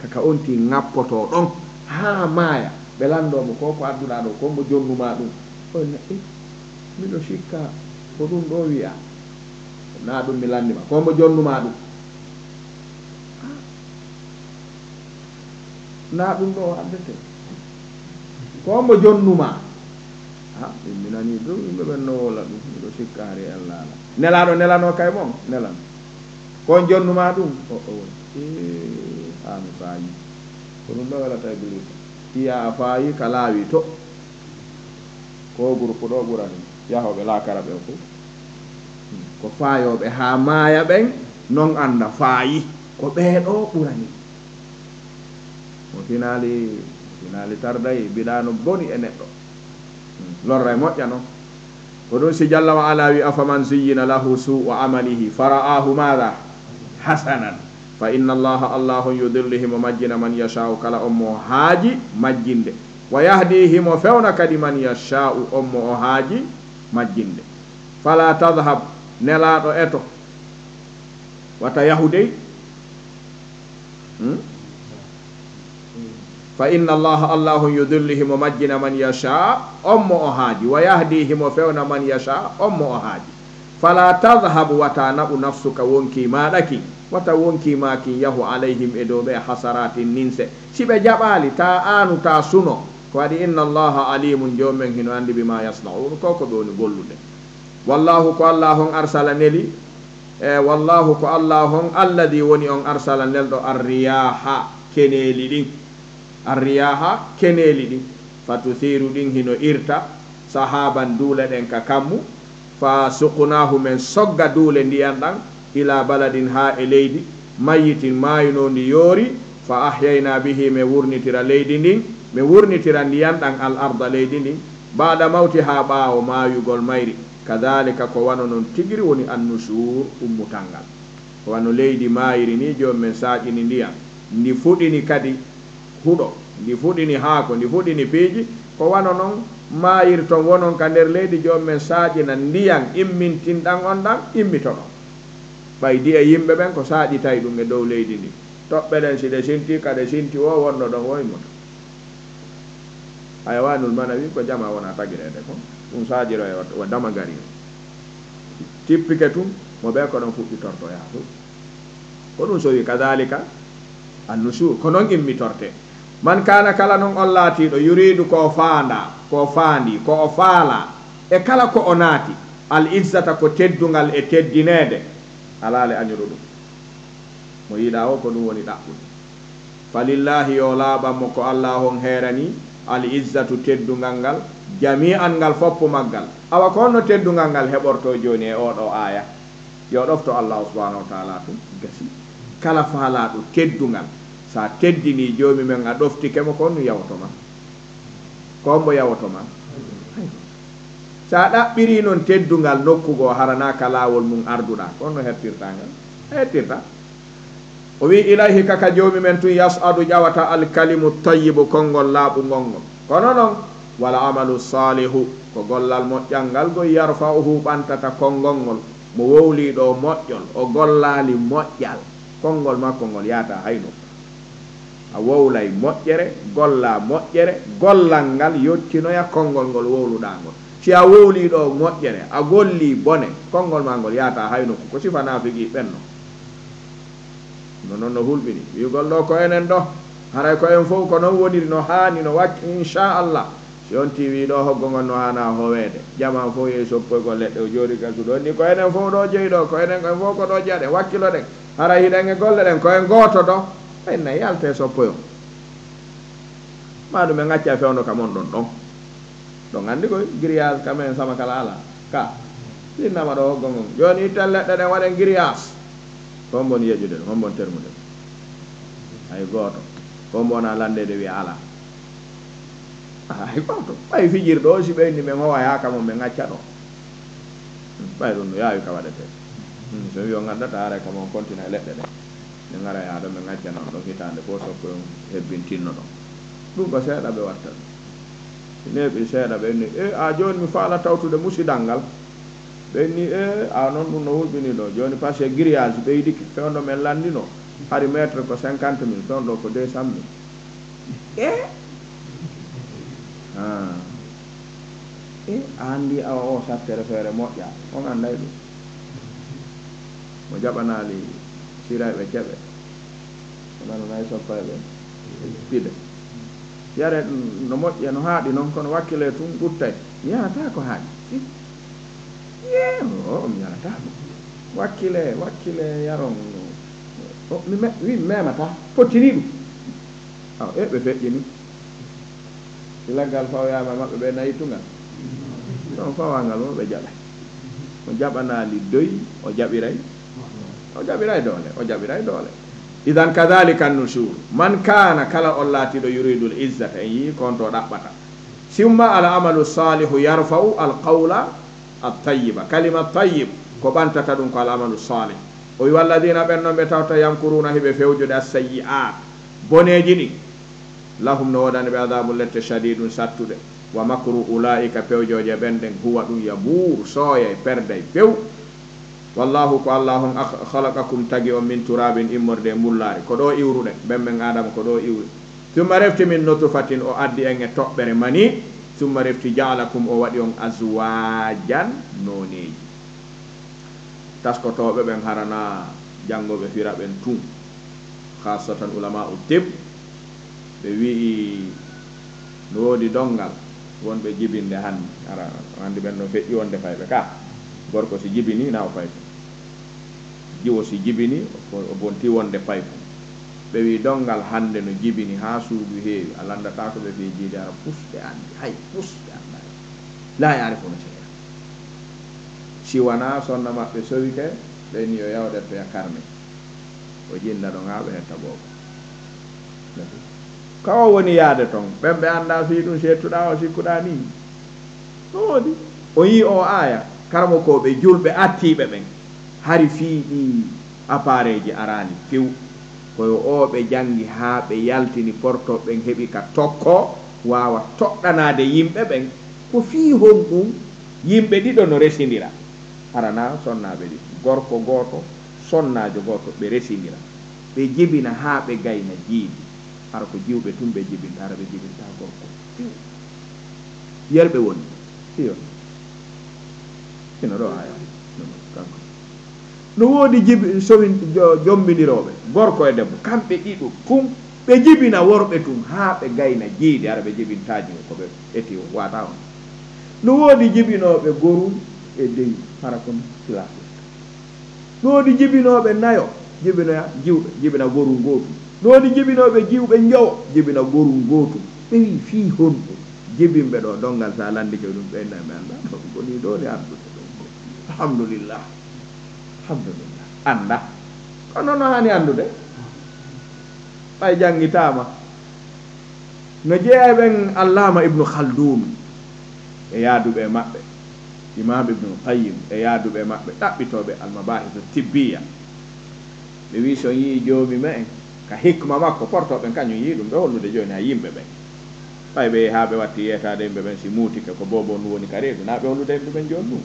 Kaka on tii ŋappotoo ɗon haa maaya. Ɓe lanndoo mo, ko ko adduɗaa ɗo, ko mo jonnumaa ɗum? O na, eh, miɗo sikka ko ɗum ɗo wi'a. Naa ɗum mi lanndi ma. Ko mo jonnumaa ɗum? Ah, naa ɗum ɗo o addete. Ko mo jonnumaa? Ha, min mi nanii ɗum, yimɓe ɓen no wowla ɗum. Miɗo sikka hari en laala. Nelaaɗo nelanoo kay mon? Nelan. Ko on jonnumaa ɗum? O, o woni. Ee, haa mi faayi. Ko ɗum ɗo welata Ibliisa. Iya a faayi ka laawi to. Ko groupe ɗo ɓurani yahooɓe laakara ɓen fow. Ko faayooɓe haa maaya ɓen, non annda faayi. Ko ɓee ɗo ɓurani. Mo finaali, finaali tarday, bidaa no boni e neɗɗo. Hmm, lorra e moƴƴa non. Ko ɗum si Jalla wa Ala wi, "Afaman zuyyina lahu su'u amalihi fara'ahu maada? Hasanan. Fa inna Allaha, Allahu on, yudillu himo majjina man yasha'u, kala on mo haaji majjinde. Wa yahdi himo fewna kadi man yasha'u, on mo o haaji majjinde. Fala tadhhab, nelaaɗo eto, wata yahu dey." Hmm? Fa inna Allaha, Allahu on, yudillu himo majjina man yasha, on mo o haaji, wa yahdi himo fewna man yasha, on mo o haaji. Fala tadhhab, wata naɓu nafsuka, wonkii maaɗa kin, wata wonkii maa kin yahu, alayhim, e dow ɓe, hasaratin, ninse. Si ɓe jaɓaali, taa aanu, taa suno. Ko waɗi, inna Allaha alimun, Joomi men hino anndi, bima yasna'un, ko ko ɓe woni gollude. Wallahu, ko Allah on arsala neli, e wallahu, ko Allah on alladhi woni on arsala nelɗo arriyaha keneeli ɗin. Arriyaha keneeli ɗin. Fa tuthiru ɗin hino irta sahaban duule ɗen ka kammu. Fa suqnahu men sogga duule ndiyan ɗan ila baladin haa e leydi mayyitin maayinoondi yoori. Fa ahyayna bihi men wurnitira leydi ndin, men wurnitira ndiyan ɗan al arda leydi ndin. Ba'da mawtiha ɓaawo maayugol mayri. Kadhalika ko wano non tigiri woni annushur ummutal ngal. Ko wano leydi maayiri ni Joomi men saaƴini ndiyan. Ndi fuɗini kadi huɗo. Ndi fuɗini haako, ndi fuɗini piiji. Ko wano non maayirton wonon ka nder leydi Joomi men saaƴina ndiyan immintinɗan on ɗan immitoɗon. Ɓay di'e yimɓe ɓen ko saaƴitay ɗum e dow leydi ndin. Toɓɓe ɗen si ɗe sinti ka ɗe sinti wo wonno ɗon wo immoto. Hayawaanul manawi ko jama wona tagireede kon. Ɗum saaƴiro e wa, wa damagari. Tippike tun, mo ɓe ko ɗon fuɗɗitortoyaa fu. Ko ɗum so wi kadhalika annushur, ko non immitorte. Man kana, kala non on laatiiɗo, yuriidu ko o faandaa, ko o faandii, ko o faalaa, e kala ko o naati, al izzata ko teddungal e teddineede, alaa le añuɗo ɗum. Mo yiɗaa o, ko ɗum woni ɗaɓɓude. Falillahi, yo laaɓan mo, ko Allah on heeranii, al izzatu, teddungal ngal, jami'an, ngal foppu maggal. Awa ko honno teddungal ngal heɓortoo jooni e oo ɗoo aaya? Yo ɗofto Allah subhanahu wa ta'ala tun, gasi. Kala faalaaɗo teddungal, sa teddinii Joomi men a ɗoftike mo, ko honno yawoto ma? Ko hombo yawoto ma? Hay. Sa ɗaɓɓirii non teddungal nokku goo, hara naa ka laawol mun arduɗaa, ko honno hettirtaa ngal? A hettirtaa. O wi'i, ilayhi, ka ka Joomi men tun, yas'adu, ƴawata, al kalimu tayyibu, konngol laaɓungol ngol. Kono non, wal amalu saalihu, ko gollal moƴƴal ngal goi, yarfa'uhu, ɓantata konngol ngol. Mo wowlii ɗoo moƴƴol, o gollaali moƴƴal, konngol makko ngol yaata hay nokku. A wowlay moƴƴere, gollaa moƴƴere, gollal ngal yottinoya konngol ngol wowluɗaa ngol. Si Si a wowlii ɗo moƴƴere, a gollii bone, konngol maa ngol yahata hay nokku. Ko sifa naafiqi ɓen non. No non no hulɓini. Wi'ugol ɗo ko enen ɗo. Haray ko en fow ko non woniri, no haani, no wakki, inchallah. Si on tiiwii ɗo, hoggo ngon no haana howeede. Jamaa fow yehi soppoygol leɗɗe, o jooɗii ka suudu. On ni ko enen fow ɗo jeyi ɗo, ko enen, ko en fow ko ɗo jeyaɗen, wakkiloɗen. Haray hiɗen e golle ɗen, ko en gooto ɗo. En na yaltee soppoyon. Maa ɗum en acca fewndo ka mon ɗon ɗon. Ɗon anndi koy, grillage ka men sama kala alaa. Ka. Sinnama ɗo hoggo ngon. Jooni itten leɗɗe ɗen waɗen grillage. Ko hombo woni yeƴude ɗum? Hombo woni termude ɗum? Hay gooto. Ko hombo wona lanndeede wi'a alaa? Ah, hay gooto. Ɓay fijirɗo o, si ɓe inni men howa yaaka mo, men acca ɗo. Hmm, ɓay ɗum no yaawi ka waɗetee. Hmm, so mi wi'o ngaddataa haray ka mon kontina e leɗɗe ɗen. Min ngara yaa ɗo, min ngacca non ɗon hitaande fof, sokko on hebbintinno ɗon. Ɗum ko seeɗa ɓe watta ɗum. Si neeɓi seeɗa, ɓe inni, "E, a jooni mi faala tawtude musidal ngal." Ɓe inni, "E, a non ɗum no hulɓini ɗo." Jooni, parce que grillage ɓeydike, fewndo men lanndino, hari mètre ko cinquante mille, fewndo ko deux cent mille. E? Ah. E, a anndi awa o sattere feere moƴƴa, on annday ɗum. Mo jaɓanaali sirayɓe keɓe, nanu nay soppa e ɓe pide. Yare no moƴƴi e no haaɗi noon, kono wakkile tun ɓuttay. Mi yarata ko haaɗi. Ye, o, mi yarata ɗum. Wakkile, wakkile yaron. O, mi me-, wi mi memata. Fottini ɗum. Aw, e ɓe feƴƴini. Si laggal fawoyaama e maɓɓe, ɓe nayi tungal. Ɗon fawangal mo ɓe jaɓay. Mo jaɓanaali doy, o jaɓiray. O jaɓiray doole, o jaɓiray doole. Idan kadhalika an-nushur. Man kana, kala on laatiiɗo, yuridul izzata, en yii ko on to ɗaɓɓata. Summa al amalu salihu yarfa'u al qawla at tayyiba. Kalima tayyib, ko ɓantata ɗum ko al amalu salih. O wi, walladina, ɓen non ɓe tawta, yankuruna, hiɓe fewjude, as sayyi'at, boneeji ɗin. Lahum, no woodani ɓe, adabun, lette, shadidun, sattuɗe. Wa makru ulaika, pewjooje ɓen ɗen, huwa, ɗum, yabuur, sooyay, perday, few. Wallahu, ko Allah on, akh-, khalaqakum, tagi on, min turabin, immorde e mbullaari. Ko ɗo iwruɗen, ɓen men Adama, ko ɗo iwri. Thumma, refti, min nutfatin, o addi en e toɓɓere mani. Thumma, refti, ja'alakum, o waɗi on, azwajan, nooneeji. Taskotooɓe ɓen harana janngooɓe fira ɓen tun, khassatan ulama'u tib, ɓe wi'i no woodi donngal wonɓe jibinde hannde. Hara, anndi ɓen no feƴƴi wonde fayɓe ka. Gorko si jibini, na o fayfo. Jiwo si jibini, o, o bonti wonde fayfo. Ɓe wi'i donngal hannde no jibini haa suudu heewi, a lanndataa ko ɓe fii jiidi, hara pus ɓe anndi, hay pus ɓe anndaay. La ya'rifuna shay'a. Si wanaa sonna maɓɓe sowike, ɓe ni yo yawde toya karne. O jinna ɗon haa ɓe hetta boobo. Ka o woni yaade ton, ɓen ɓe anndaa fii ɗum seettuɗaa o sikkuɗaa nii. No woodi. O yii o aaya, karamokooɓe julɓe attiiɓe ɓen. Hari fii ɗii appareeji araani few. Ko yo oo ɓe janngi haa ɓe yaltini porto ɓen heɓi ka tokko waawa toɗɗanaade yimɓe ɓen. Ko fii honɗum yimɓe ɗiɗo no resindira? Hara na sonnaaɓe ɗiɗo, gorko gooto, sonnaajo gooto, ɓe resindira. Ɓe jibina haa ɓe gayna jiidi. Hara ko jiwɓe tun ɓe jibinta, hara ɓe jibinta gorko. Yerɓe woni. Iyo. Ino ɗo haya. Kanko. No woodi jibi-, sowin-, jo-, jombindirooɓe, gorko e debbo, kamɓe ɗiɗo tun, ɓe jibina worɓe tun haa ɓe gayna jiidi, hara ɓe jibintaa jiwo ko ɓe eti o wata on. No woodi jibinooɓe gorum e dewi, hara kon silaaɓe. No woodi jibinooɓe nayo, jibinoya jiwɓe, jibina gorum gootum. No woodi jibinooɓe jiwɓe njowo, jibina gorum gootum. Ɓe wi'i, fii honɗum jibinɓe ɗo donngal, sa lanndike ɗum, ɓe inna ɓe annda. Ko ni ɗo ni addude ɗum. Alhamdulillah. Alhamdulillah. Annda. Kono no haani anndude. Ɓay janngitaama. No jeyaa e ɓen Allaama Ibnu Khaldun e yaaduɓe e maɓɓe, Imaam Ibnul Qayyim e yaaduɓe e maɓɓe, ɗaɓɓitooɓe Almabaahisu Tibbiya. Ɓe wi'i, si on yi'i joomi me'en, ka hikma makko, portooɓe ɓen kañum yi'i ɗum, ɓe hollude jooni ha yimɓe ɓen. Ɓay ɓe yahi haa ɓe watti yeetaade yimɓe ɓen, si muutike ko boobo on woni ka reedu, na ɓe hollude yimɓe ɓen jooni ɗum.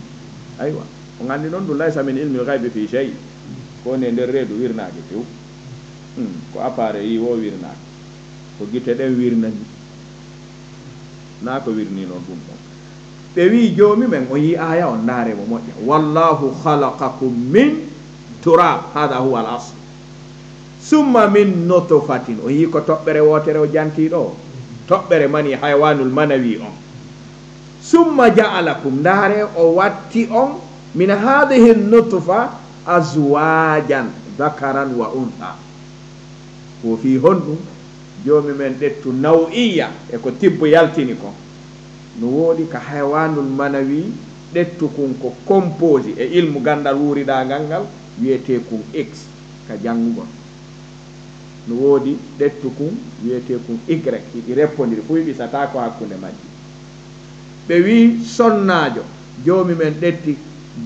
Aywa, on anndi non ɗum, laysa min ilmil ghaybi fi shay. Ko woni e nder reedu wirnaaki few. Hmm, ko appareil yi wo wirnaaki. Ko gite ɗen wirnani. Na ko wirni non ɗum ɗon. Ɓe wi'i, "Joomi men, on yi'i aaya on, ndaare mo moƴƴa. Wallahu khalaqakum min turab, hada huwa al asl. Summa min nutfatin." On yi'i ko toɓɓere wootere o jantii ɗo? Toɓɓere mani, haywanul manawi on. "Summa ja'alakum," ndaare o watti on, "min hadhihi nutfa azwajan dhakaran wa untha." Ko fii honɗum? Joomi men ɗettu naw'iyya e ko tibbu yaltini kon. No woodi ka haywanul manawi, ɗettu kun ko composé e ilmu gandal wuuriɗaangal ngal, wiyetee kun X ka janngugol. No woodi ɗettu kun wiyetee kun Y, hiɗi reppondiri, fuu hiɗi sataako hakkunde majji. Ɓe wi'i, "Sonnaajo, joomi men ɗetti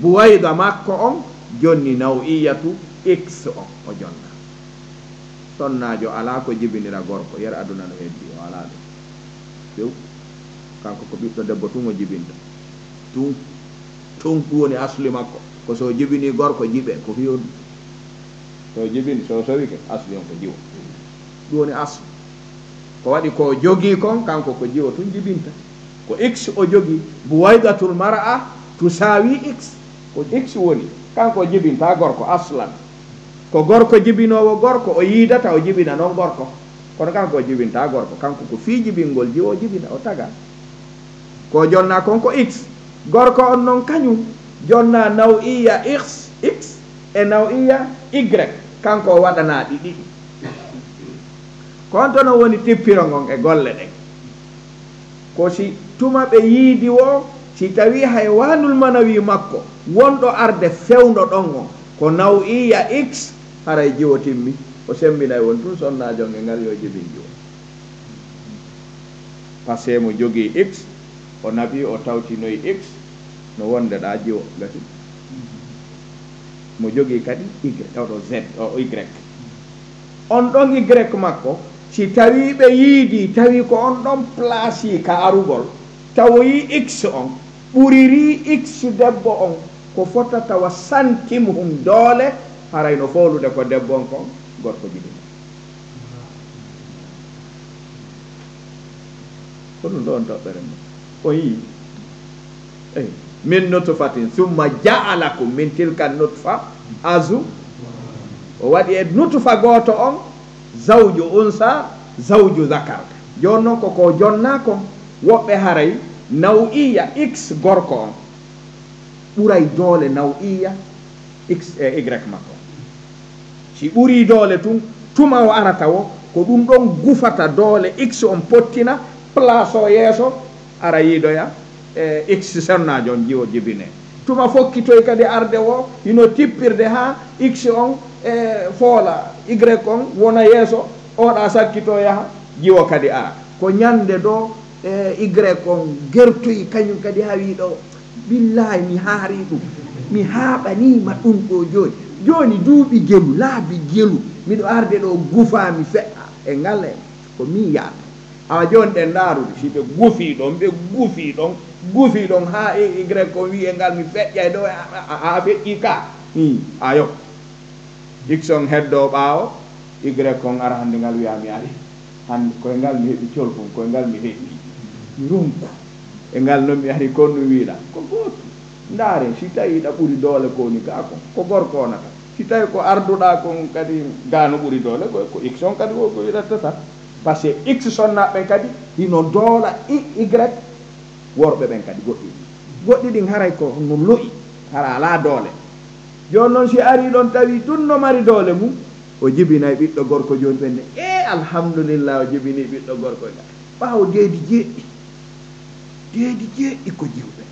buwayda makko on, jonni naw'iyatu X on, o jonna." Sonnaajo alaa ko jibinira gorko, yer aduna no heddi, o alaa ɗum. Few, kanko ko ɓiɗɗo debbo tun o jibinta. Tun, tun ɗum woni asli makko. Ko so o jibini gorko, jiɓe, ko fii on. So o jibini, so o sowike, asli on ko jiwo. Ɗum woni asli. Ko waɗi ko o jogii kon, kanko ko jiwo tun jibinta. Ko X o jogii, buwaydatul mar'a tusaawi X. Ko X woni, kanko o jibinta gorko aslan. Ko gorko jibinoowo gorko, o yiidata o jibina non gorko. Kono kanko o jibinta gorko, kanko ko fii jibingol jiwo o jibina, o taga. Ko jonna kon ko X. Gorko on non kañum jonna naw'iya X, X e naw'iya Y. Kanko o waɗana ɗi ɗiɗi. Ko on tono woni tippiro ngon e golle ɗen. Ko si tuma ɓe yiidi wo, si tawi haywanul manawi makko wonɗo arde fewndo ɗon on, ko naw'iya X, haray jiwo timmi, o sembinay won tun sonnaajo nge ngal yo jibin jiwo. Parce que mo jogii X, o naɓi, o tawtinoyi X, no wonde ɗa jiwo, gasi. Mo jogii kadi Y, oɗo Z, o Y. On ɗon Y makko, si tawi ɓe yiidi, tawi ko on ɗon place ka arugol, tawoyi X on, ɓuriri X debbo on, ko fota tawa santimhum doole, haray no foolude ko debbo on kon, gorko jibina. Ko ɗum ɗo on toɓɓere mo. O yii. Eyi. Min nutfatin, summa ja'alakum min tilka nutfa azu. O waɗi e nutfa gooto on, zawju unsa, zawju zakar. Jooni noon ko ko jonnaa kon, woɓɓe haray naw'iya X gorko on ɓuray doole naw'iya X e Y makko. Si ɓurii doole tun, tuma o arata wo, ko ɗum ɗon gufata doole X on pottina, place o yeeso, ara yiidoya, e X sonnaajo on jiwo jibine. Tuma fokkitoy kadi arde wo, hino tippirde haa X on, e foola Y on wona yeeso, oɗa sakkito yaha, jiwo kadi ara. Ko ñande ɗo, e Y on gertoyi kañum kadi haa wii ɗo, "Billaahi, mi haari ɗum. Mi haaɓaniima ɗum ɗo jooni. Jooni duuɓi gelu, laabi gelu, miɗo arde ɗo gufaa mi feƴƴa e ngal e ko min yaata." Awa jooni ɗen ndaarude, si ɓe gufii ɗon, ɓe gufii ɗon, gufii ɗon, haa e Y on wii e ngal mi feƴƴay ɗo, a, a, a, a feƴƴii ka. Hmm, ayo. X on heddoo ɓaawo, Y on ara hannde ngal wiya mi ari. Hannde koye ngal mi heɓi colfum, koye ngal mi heɓi mi ronku. E ngal non mi ari kon no wiiɗa. Ko gootum. Ndaare, si tawi ɗa ɓuri doole ko woni gaa kon, ko gorko wonata. Si tawi ko arduɗaa kon kadi gaa no ɓuri doole, ko, ko X on kadi wo ko wiɗattata. Parce que X sonnaɓe ɓen kadi hino doola Y, Y, worɓe ɓen kadi goɗɗi. Goɗɗi ɗin haray ko no lo'i, hara alaa doole. Jooni non si arii ɗon tawi tun no mari doole mum, o jibinay ɓiɗɗo gorko jooni ɓen ne, "E, alhamdulillah, o jibini ɓiɗɗo gorko ngal." Ɓaawo deedi jeeɗɗi, deedi jeeɗɗi ko jiwɓe.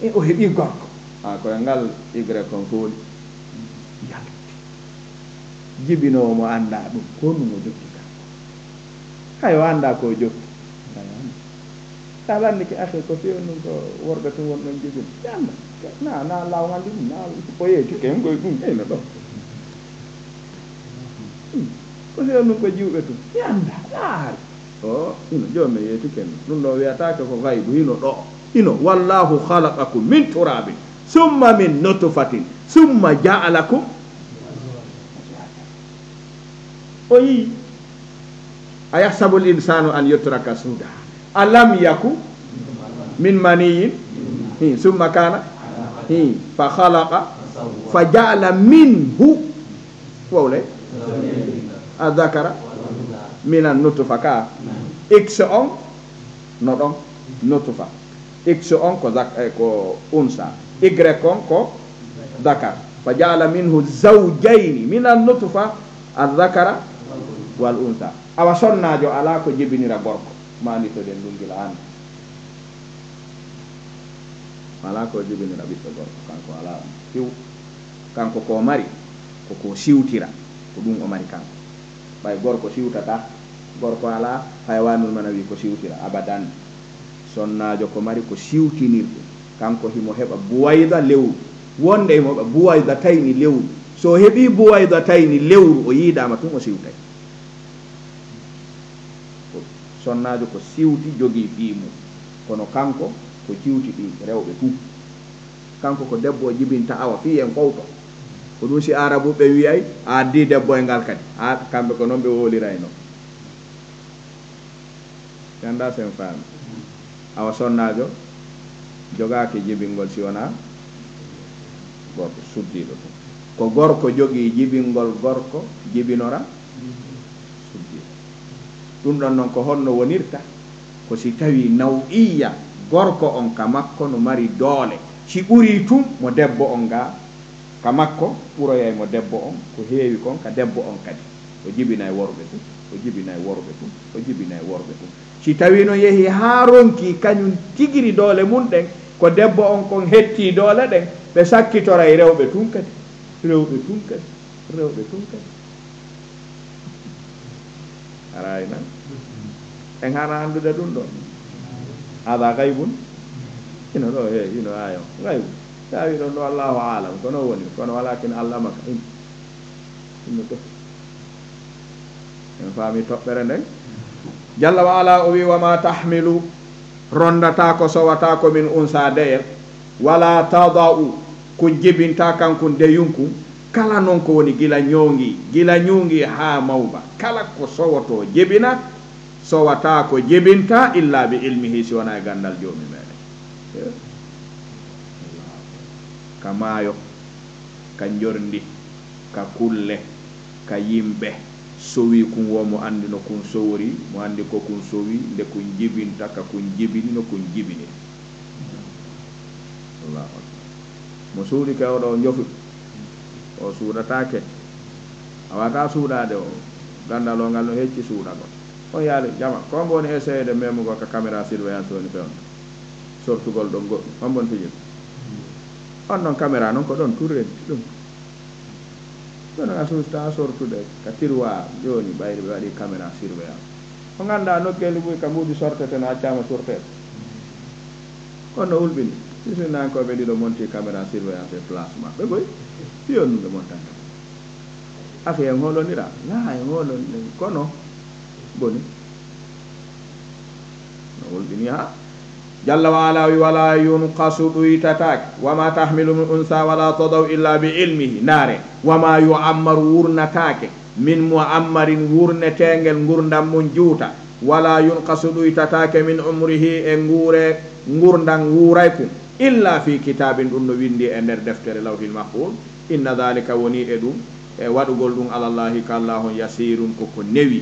E, o heɓi gorko. A, koye ngal Y kon fooli. Yalti. Jibinoowo mo anndaa ɗum, ko ɗum o jokki kanko. Hay o anndaa ko o jokki. Hay o anndaa. Sa lanndike akhi, ko feewni ɗum ko worɓe tun won ɗon jibin. Mi anndaa. Na, na law ngal ɗum, na o yeeti ken koye ɗum, eyno ɗo. Hmm. Ko feewni ɗum ko jiwɓe tun. Mi anndaa, na hari. O, ino, jooni mi yeeti ken. Ɗum ɗo wiyataake ko gaybu, hino ɗo. Ino, "Wallahu khalaqakum min turabin, summa min nutfatin, summa ja'alakum." O yii. "Ayahsabul insanu an yutraka suda. Alam yaku min maniyin." Hi, summa kana. Hi, fa khalaqa. Fa ja'ala minhu. Wawle. Adhakara. Minan nutfa ka. X on. No ɗon. Nutfa. X on ko zak-, eh, ko unsa. Y on ko dhakar. Fa ja'ala minhu zawjayni. Minan nutfa. Adhakara. Wal unsa. Awa sonnaajo alaa ko jibinira gorko. Maanditoɗen ɗum gila hannde. Alaa ko jibinira ɓiɗɗo gorko, kanko alaa ɗum. Siw-, kanko ko mari, ko ko siwtira, ko ɗum o mari kanko. Ɓay gorko siwtata, gorko alaa, hayawaanul manawi ko siwtira, abadan. Sonnaajo ko mari ko siwtinirɗum. Kanko himo heɓa buwayda lewru. Wonde himo heɓa buwayda tayni lewru. So o heɓii buwayda tayni lewru, o yiidaama tun o siwtay. Sonnaajo ko siwti jogii fii mum, kono kanko ko jiwti ɗi rewɓe tun. Kanko ko debbo o jibinta awa fii en fowto. Ko ɗum si Aarabuɓe wi'ay, a addi debbo e ngal kadi. A, kamɓe ko non ɓe wowlirayno. Mi anndaa si en faami. Awa sonnaajo jogaaki jibingol si wonaa gorko suddiiɗo tun. Ko gorko jogii jibingol gorko jibinora suddiiɗo. Ɗum ɗon non ko honno wonirta? Ko si tawii naw'iyya gorko on ka makko no mari doole, si ɓurii tun mo debbo on ga ka makko, ɓuroyay mo debbo on, ko heewi kon ka debbo on kadi. O jibinay worɓe tun, o jibinay worɓe tun, o jibinay worɓe tun. Si tawii no yehi haa ronki kañum tigiri doole mun ɗen, ko debbo on kon hetti doole ɗen, ɓe sakkitoray rewɓe tun kadi, rewɓe tun kadi, rewɓe tun kadi. Araay nan. En hana anndude ɗum ɗo. Hada gaybun. Ino ɗo, he, ino ayo. Gaybu. Tawi ɗon ɗo Allahu aalam. Kono woni, kono walakin allamaka. In. Inno ɗo. En faami toɓɓere nden. Jalla wa ala o wi, "Wa ma tahmilu, rondata ko sowata ko min unsa deyel, wala tada'u, kun jibinta kankun deyun kun, kala non ko woni gila ñoongi, gila ñuungi haa mawba, kala ko sowoto jibina, sowata ko jibinta illa bi ilmihi, si wona e gandal joomi meɗen." Ka maayo, ka njorndi, ka kulle, ka yimɓe. Sowi kun wo mo anndi no kun sowori, mo anndi ko kun sowi, nde kun jibinta, ka kun jibini, no kun jibini. Allahu akbar. Mo suuɗike oɗo njofu, o suuɗataake. A wata suuɗaade o. Gandal o ngal no hecci suuɗagol. On yaali jama, ko on woni essayé de memugo ka caméra surveillance woni fewndo. Sortugol ɗon goɗɗum. On bon fijin. On non caméra non ko ɗon turrenti ɗum. Ɗon a suusta sortude ka tiroir jooni ɓayri ɓe waɗi caméra surveillance. O ganda nokkeeli buy ka mbuuɗi sortete no accama sorteede. On no ulɓini. Sisinankooɓe ɗiɗo monti caméra surveillance e place maɓɓe boy. Fiyon ɗum ɓe montanta. Afi en holonira? Laa en holonira. Kono boni. No holɗini ha? Jalla wa ala wi, "Wala yunqasu ɗuytataake. Wa ma tahmilu min unsa wala tadau illa bi ilmihi." Ndaare, "Wa ma yu'ammaru wurnataake. Min mu'ammarin wurneteengel ngurdam mum juuta. Wala yunqasu ɗuytataake min umrihi e nguure ngurdam wuuray kun. Illa fi kitabin ɗum no windi e nder deftere lawhil mahfuz. Inna dhalika woni e ɗum, e waɗugol ɗum alallahi ka Allahun yasirun ko ko newi."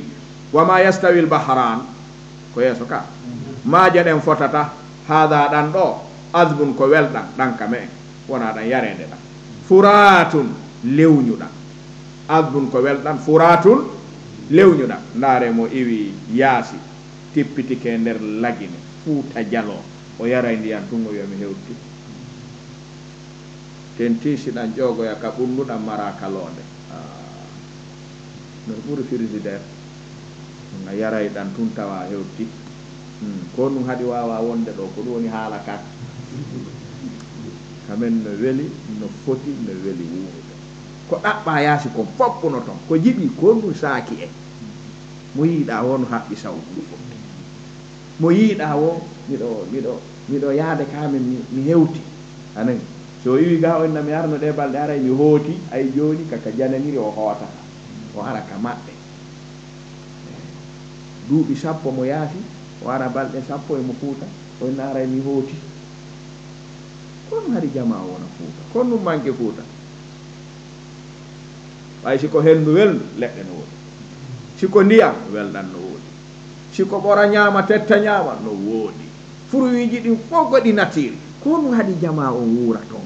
Wa ma yastawil bahran. Ko yeeso ka. Maaje ɗen fotata, haada ɗan ɗo, adbun ko welɗan, ɗan ka me'en, wona ɗan yareede ɗan. Furaatun, lewñuɗan. Adbun ko welɗan, furaatun, lewñuɗan. Ndaare mo iwi yaasi, tippitike nder lagine, Fuuta Jaloo, o yaray ndiyan tun o wi'a mi hewti. Ten tiisiɗan ƴoogoya ka ɓunnduɗan mara ka loonde. Ah, no ɓuri frigidaire. Nga yaray ɗan tun tawa hewti. Hmm, ko ɗum haɗi wawa wonde ɗo, ko ɗum woni haala kan. Kamen no weli, no foti, no weli wuurude. Ko ɗaɓɓa yaasi kon foppuno ton. Ko jiɓi ko ɗum saaki e. Mo yiɗa won haɓɓi sawu ɗum fof. Mo yiɗa wo, miɗo, miɗo, miɗo yaade ka min, mi, mi hewti. A nani? So o iwi ga o inna mi arno ɗe balɗe aray mi hooti, ay jooni kaka jananiri o hootata. O ara ka maɓɓe. Duuɓi sappo mo yaasi, o ara balɗe sappo e mo fuuta, o inna aray mi hooti. Ko honɗum haɗi jamaa o wona Fuuta? Ko honɗum manki Fuuta? Ɓay si ko henndu welndu, leɗɗe no woodi. Si ko ndiyam, welɗam no woodi. Si ko ɓora ñaama, tetta ñaama, no woodi. Furuwiiji ɗin fof ko ɗi natiiri. Ko honɗum haɗi jamaa on wuura ton?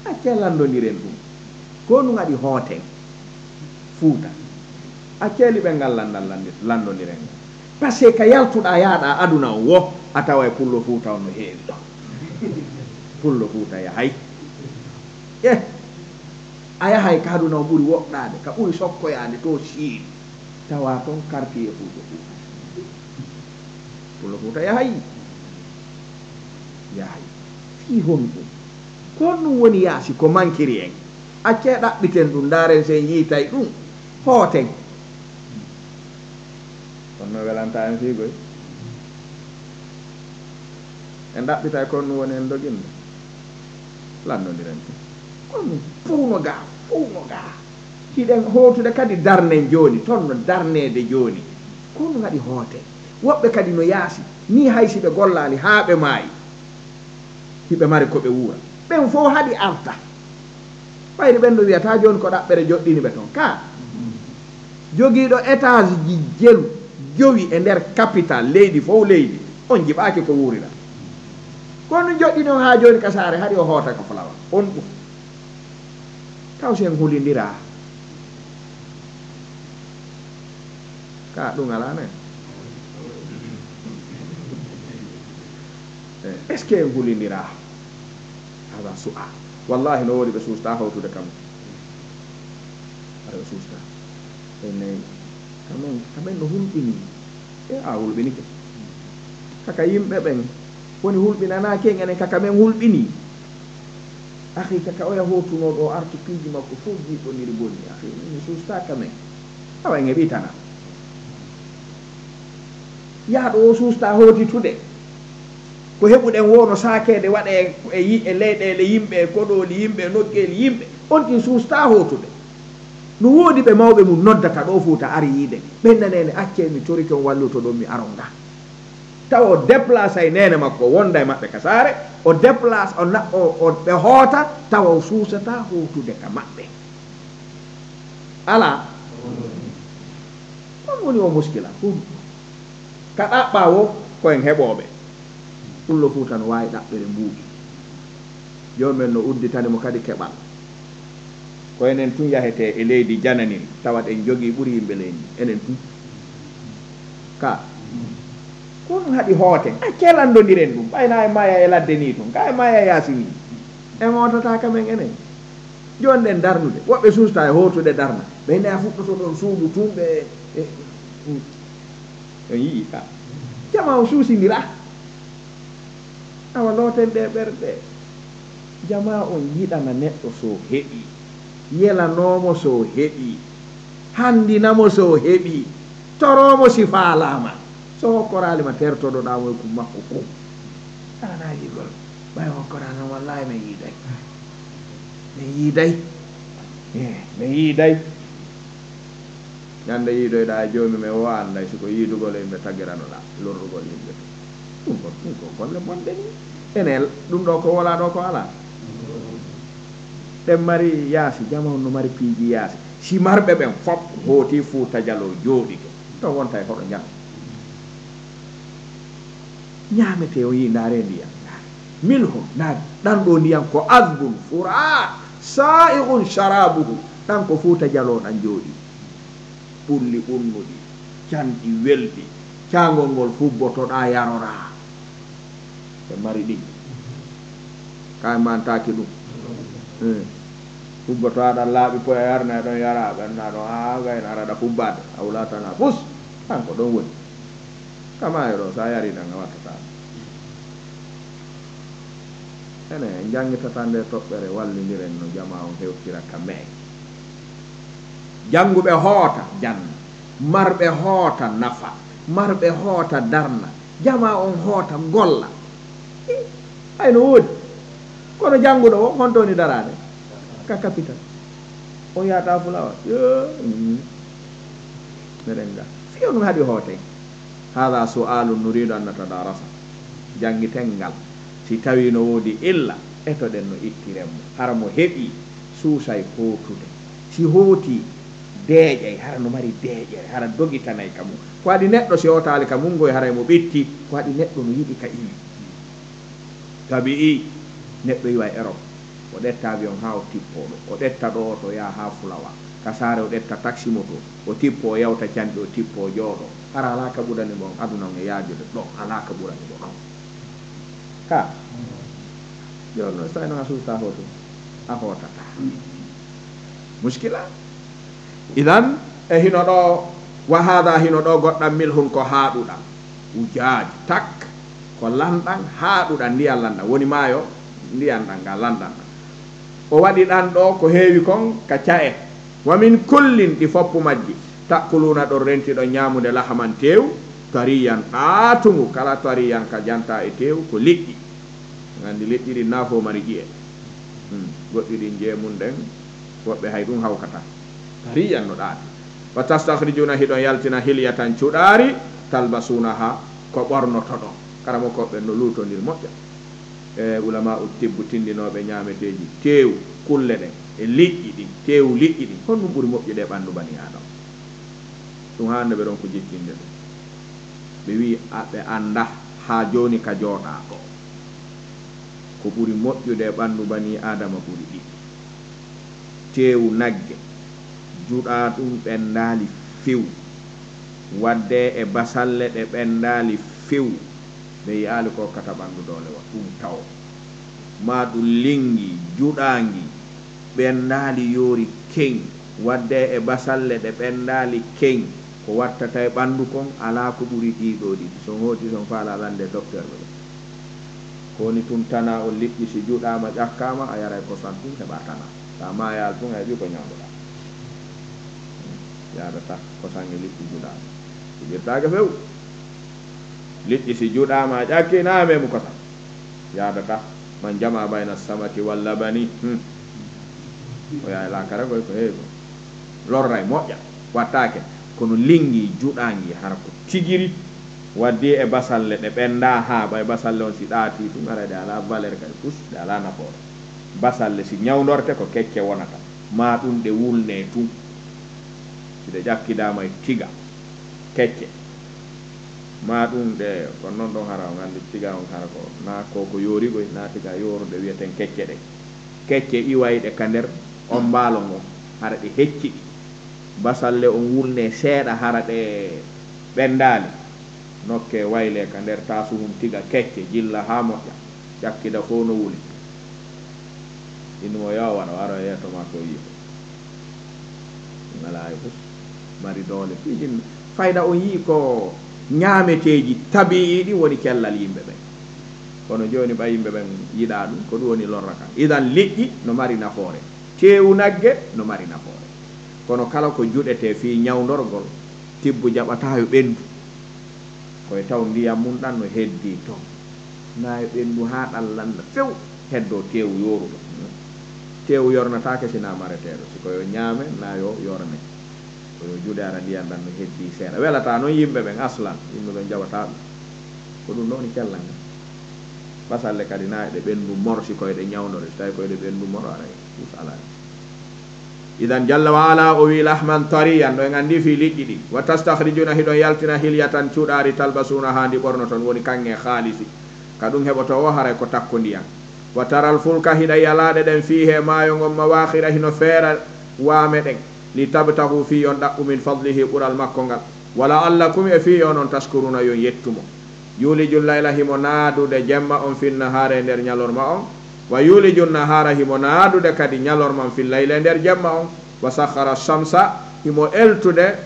Accee lanndondiren ɗum. Ko honɗum haɗi hooten Fuuta? Accee liɓel ngal lanndal lanndi-, lanndondiren ngal. Parce que ka yaltuɗaa yahɗaa aduna on wo, a taway Pullo Fuuta on no heewi ɗon. Pullo Fuuta yahay. Eh, a yahay ka aduna on ɓuri woɗɗaade, ka ɓuri sokkoyaade to Siin. Tawa ton quartier Pullo Fuuta. Pullo Fuuta yahay. Yahay. Fii honɗum? Ko honɗum woni yaasi ko mankiri en? Accee ɗaɓɓiten ɗum, ndaaren si en yiitay ɗum. Hooten. Kono no welanta en fii goy. En ɗaɓɓitay ko honɗum woni en doginde. Lanndondiren ɗum. Kono ɗum fow no gaa, fow no gaa. Hiɗen hootude kadi darnen jooni, ton no darneede jooni. Ko honɗum haɗi hooten? Woɓɓe kadi no yaasi, nii hay si ɓe gollaali haa ɓe maayi, hiɓe mari ko ɓe wuura. Ɓen fow haɗi arta. Ɓayri ɓen no wi'ata jooni ko ɗaɓɓere joɗɗini ɓe ton. Ka jogiiɗo étage ji jelu jowi e nder capital leydi fow leydi, on jiɓaaki ko wuurira. Ko honɗum joɗɗini on haa jooni ka saare, hari o hoota ka fulawa? On ɗum. Taw si en hulindiraa. Ka ɗum alaa nen. Eh, est-ce que en hulindiraa? Hada su'al. Wallahi, no woodi ɓe suusta hawtude kam. Aɗa ɓe suusta. Ɓe nayi. Kamen, kamen no hulɓini. E a hulɓinike. Kaka yimɓe ɓen woni hulɓinanaaki en, enen kaka men hulɓini. Akhi, kaka oya hootunoo ɗo artu piiji makko fof jiiɓoniri bonni. Akhi, mi suustaaka men. Awa en heɓii tana. Yahɗo o suusta hootitude. Ko heɓuɗen wo no saakeede waɗe e yi-, e leyɗeele yimɓe, e koɗooli yimɓe, e nokkeeli yimɓe. On tin suusta hootude. No woodi ɓe mawɓe mum noddata ɗo Fuuta ari yiide. Ɓen naneene, accee mi torike on walluto ɗon mi aron ga. Tawa o déplace ay neene makko, o wonda e maɓɓe ka saare, o déplace, o na-, o, o, ɓe hoota, tawa o suusata hootude ka maɓɓe. Alaa? On woni o muskila. Hum. Ka ɗaɓɓaa wo, ko en heɓooɓe. Pullo Fuuta no waawi ɗaɓɓere mbuuɗi. Joomen no udditani mo kadi keɓal. Ko enen tun yahetee e leydi janani, tawat en jogii ɓuri yimɓe leydi, enen tun. Ka. Ko ɗum haɗi hooten. Accee lanndondiren ɗum. Ɓay na e maya e ladde ni tun. Ka e maya yaasi ni. En hootataa ka men enen. Jooni ɗen darnude. Woɓɓe suusta e hootude darna. Ɓay na fuɗɗoto ɗon suudu tun ɓe, e, mm. En yi'i ka. Jama o suusindira. Awa looten ɗe ɓerɗe. Jamaa on yiɗana neɗɗo so heɓii, yelanoo mo so heɓii, hanndina mo so heɓii, toroo mo si faalaama. So hokkoraali ma, tertoɗoɗaa mo e kun makko kun. Alanaa yiɗgol. Ɓay hokkoraano, wallaahi, mi yiiday. Mi yiiday. Eh, mi yiiday. Ñande yiidoyɗaa e Joomi men, o annday si ko yiidugol e yimɓe tagiranoɗaa, lorrugol yimɓe. Ɗum ko, ɗum ko golle bonɗe ni. Ene, ɗum ɗo ko wala ɗo ko alaa. Ɗen mari yaasi, jama on no mari piiji yaasi. Si marɓe ɓen fop hooti Fuuta Jaloo jooɗike, to wonta e hoɗo ñama. Ñaametee o yii, ndaaree ndiyam. Milhu, ndaar, ɗan ɗo ndiyam ko azbun furaa, saa'igun sharaabuhu. Ɗan ko Fuuta Jaloo ɗan jooɗi. Ɓulli ɓunnuɗi, canɗi welɗi, caangol ngol hubbotoɗaa yaroraa. Ɓe mari ɗi. Kay mantaaki ɗum. Eh. Hubbotoɗaa ɗan laaɓi poya yarna e ɗon yara, ɓenna ɗon, haa gayna araɗa hubbaade. A wulatanaa fus. Ɗan ko ɗon woni. Kama e ɗo, so a yari ɗan, a wattataa. Ene, en janngitata nde toɓɓere, wallindiren no jamaa on hewtira ka me'e. Jannguɓe hoota, janna. Marɓe hoota, nafa. Marɓe hoota, darna. Jamaa on hoota, golla. Ih, ay no woodi. Kono jannguɗo o, honto woni daraade? Ka capital. On yahata fulawa. Yo, mm. Meɗen ga. Fii on haɗi hoote. Hada su'alun nuridu an natadarasa. Janngiten ngal. Si tawi no woodi illa, Etoɗen no ittiren mo. Hara mo heɓii, suusay hootude. Si hootii, deeƴay, hara no mari deeƴere, hara dogitanay ka mum. Ko waɗi neɗɗo si hootaali ka mum ngoy, haray mo ɓitti. Ko waɗi neɗɗo no yiɗi ka iwi. Tabi'i, neɗɗo iwa e Erop. O ɗetta avion haa o tippoo ɗo. O ɗetta ɗo, o to yaha haa Fulawa. Ka saare o ɗetta taksi moto. O tippoo, o yawta canɗi, o tippoo, o jooɗoo. Hara alaa ka ɓurani mo on aduna on e yaajude ɗon. Alaa ka ɓurani mo ɗon. Ka. Jooni noon, so tawi noon a suusataa hootu, a hootataa. Muskila. Idan, e hino ɗo, wa haada hino ɗo goɗɗam milhun ko haaɗuɗam. Ujaaj, tak, ko lanɗam haaɗuɗam, ndiyan lanɗam. Woni maayo, ndiyan ɗam, ngal lanɗam ɗam. O waɗi ɗan ɗo ko heewi kon ka ca'e. Wa min kullin, ɗi foppu majji. Ta'kuluuna, ɗon renti ɗon ñaamude, lahaman, teewu, tariyan, ɗaatungu. Kala tariyan ka jantaa e teewu, ko liƴƴi. Nganndi liƴƴi ɗin naa fof mari ƴi'e. Hmm. Goɗɗi ɗin ƴi'e mun ɗen, woɓɓe hay ɗum hawkataa. Tariyan no ɗaati. Wa tastakhrijuuna, hiɗon yaltina, hilyatan, cuɗaari, talbasuunahaa, ko ɓornotoɗon. Karamokooɓe ɓen no luutondir moƴƴa. E ulama'u tibbu tindinooɓe ñaameteeji, teewu, kulle ɗen, e liƴƴi ɗin, teewu liƴƴi ɗin, honɗum ɓuri moƴƴude e ɓanndu banii Aadama? Ɗum haande ɓe ɗon ko jikkinde ɗum. Ɓe wi'i, a, ɓe annda haa jooni ka jooɗaa ɗo. Ko ɓuri moƴƴude e ɓanndu banii Aadama ɓuri ɗiɗi. Teewu nagge, juɗaa ɗum ɓenndaali few, waddee e basalle ɗe ɓenndaali few, ɓe yi'aali ko kata ɓanndu doole wa, ɗum tawo. Maa ɗum linngi, juɗaangi, ɓenndaali yoori keŋ, waddee e basalle ɗe ɓenndaali keŋ, ko wattata e ɓanndu kon, alaa ko ɓuri ɗii ɗoo ɗiɗi. So on hooti, so on faalaa lande docteur ɓe. Ko woni tun tanaa on liƴƴi si juɗaama, ƴakkaama, a yaray kosan tun, heɓaa tanaa. Sa maayaali tun, a heɓii ko ñawndoɗaa. Yaadataa kosan e liƴƴi juɗaama. Fijirtaake few. Liƴƴi si juɗaama, a ƴakki, na a meemu kosan. Yaadataa. Man jamaa bayna samaki wal labani. Hmm. O yaay laakara koy ko heewi ko. Lorray moƴƴa, wattaake, kono linngi juɗaangi hara ko tigiri waddii e basalle ɗe ɓenndaa haa ɓay basalle on si ɗaatii tun, haray ɗe alaa valeur kadi fus, ɗe alaa nafoore. Basalle si ñawndorte ko kecce wonata, maa ɗum ɗe wulnee tun. Si ɗe ƴakkidaama e tiga, kecce. Maa ɗum ɗe, kono non ɗon hara on anndi tiga on hara ko, naa ko ko yoori koy, naa tiga yooruɗe wiyeten kecce ɗen. Kecce iwayɗe ka nder on mbaalo ngon, hara ɗe hecci ɗi. Basalle on wulnee seeɗa, hara ɗe ɓenndaali. Nokkee waylee ka nder taasuhun tiga kecce, jilla haa moƴƴa, ƴakkida fow no wuli. Innu mo yo waro, waro e yeeso maa ko yi'o. Ngalaa e fus. Mari doole. Piijin fayda on yi'i ko ñaameteeji tabi'i ɗin woni cellal yimɓe ɓen. Kono jooni ɓay yimɓe ɓen yiɗaa ɗum, ko ɗum woni lorra kan. Idan liƴƴi no mari nafoore. Teewu nagge no mari nafoore. Kono kala ko juɗetee fii ñawndorgol, tibbu jaɓataa yo ɓenndu. Ko e taw ndiyam mun ɗan no heddii ton. Na e ɓenndu haa ɗan landa few, heddoo teewu yooruɗo. Teewu yornataake si na mareteeɗo. Si ko yo ñaame, na yo yorne. Ko yo juɗe ara ndiyam ɗan no heddii seeɗa. Welataa non yimɓe ɓen aslan. Yimɓe ɓen jaɓataa ɗum. Ko ɗum ɗon woni cellal ngal. Basalle kadi na eɗe ɓenndu mor si ko eɗe ñawndore. Si tawi ko eɗe ɓenndu mor, aray, fus alaa. Idan jalla wa ala o wi lahman tariyan, ɗo en anndi fii liƴƴi ɗi. Wa tastakhrijuna, hiɗon yaltina, hilyatan, cuɗaari, talbasunaha, ndi ɓornoton, woni kaŋŋe haalisi. Ka ɗum heɓotoo o haray ko takko ndiyan. Wa taral fulka, hiɗa yalaɗe ɗen, fiihi, e maayo ngon, mawakhira, hino feera waame ɗen. Li tabtaghu, fii on ɗaɓɓu, min fadlihi, ɓural makko ngal. Wa la'allakum, e fii on on, tashkuruna, yon yettu mo. Yulijul layla, himo naadude jemma on, fin nahaari, e nder ñalorma on. Wa yulijun nahaara, himo naadude kadi ñalorma on, fil layli, e nder jemma on. Wa sakhara shamsa, himo eltude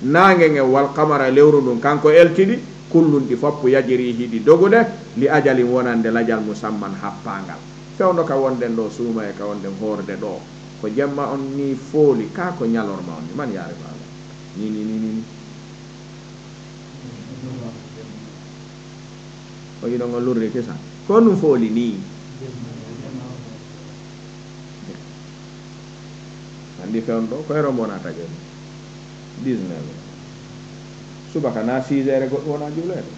naange ngen, wal qamara, lewru ndun, kanko eltidi, kullun, ɗi foppu, yajri, hiɗi dogude, li ajalin, wonande lajal, musamman, happaangal. Fewndo ka wonɗen ɗo suuma e ka wonɗen hoorde ɗo, ko jemma on ni fooli, kaa ko ñalorma on ni? Man yaarifa Allah. Ni, ni, ni, ni, ni. O yiɗo ngo lurri kisa. Ko ɗum fooli ni. Anndi fewndo ɗo, ko heure mbonata ƴeew? Dix-neuf heures. Subaka na six heures e goɗɗum wona juuleede?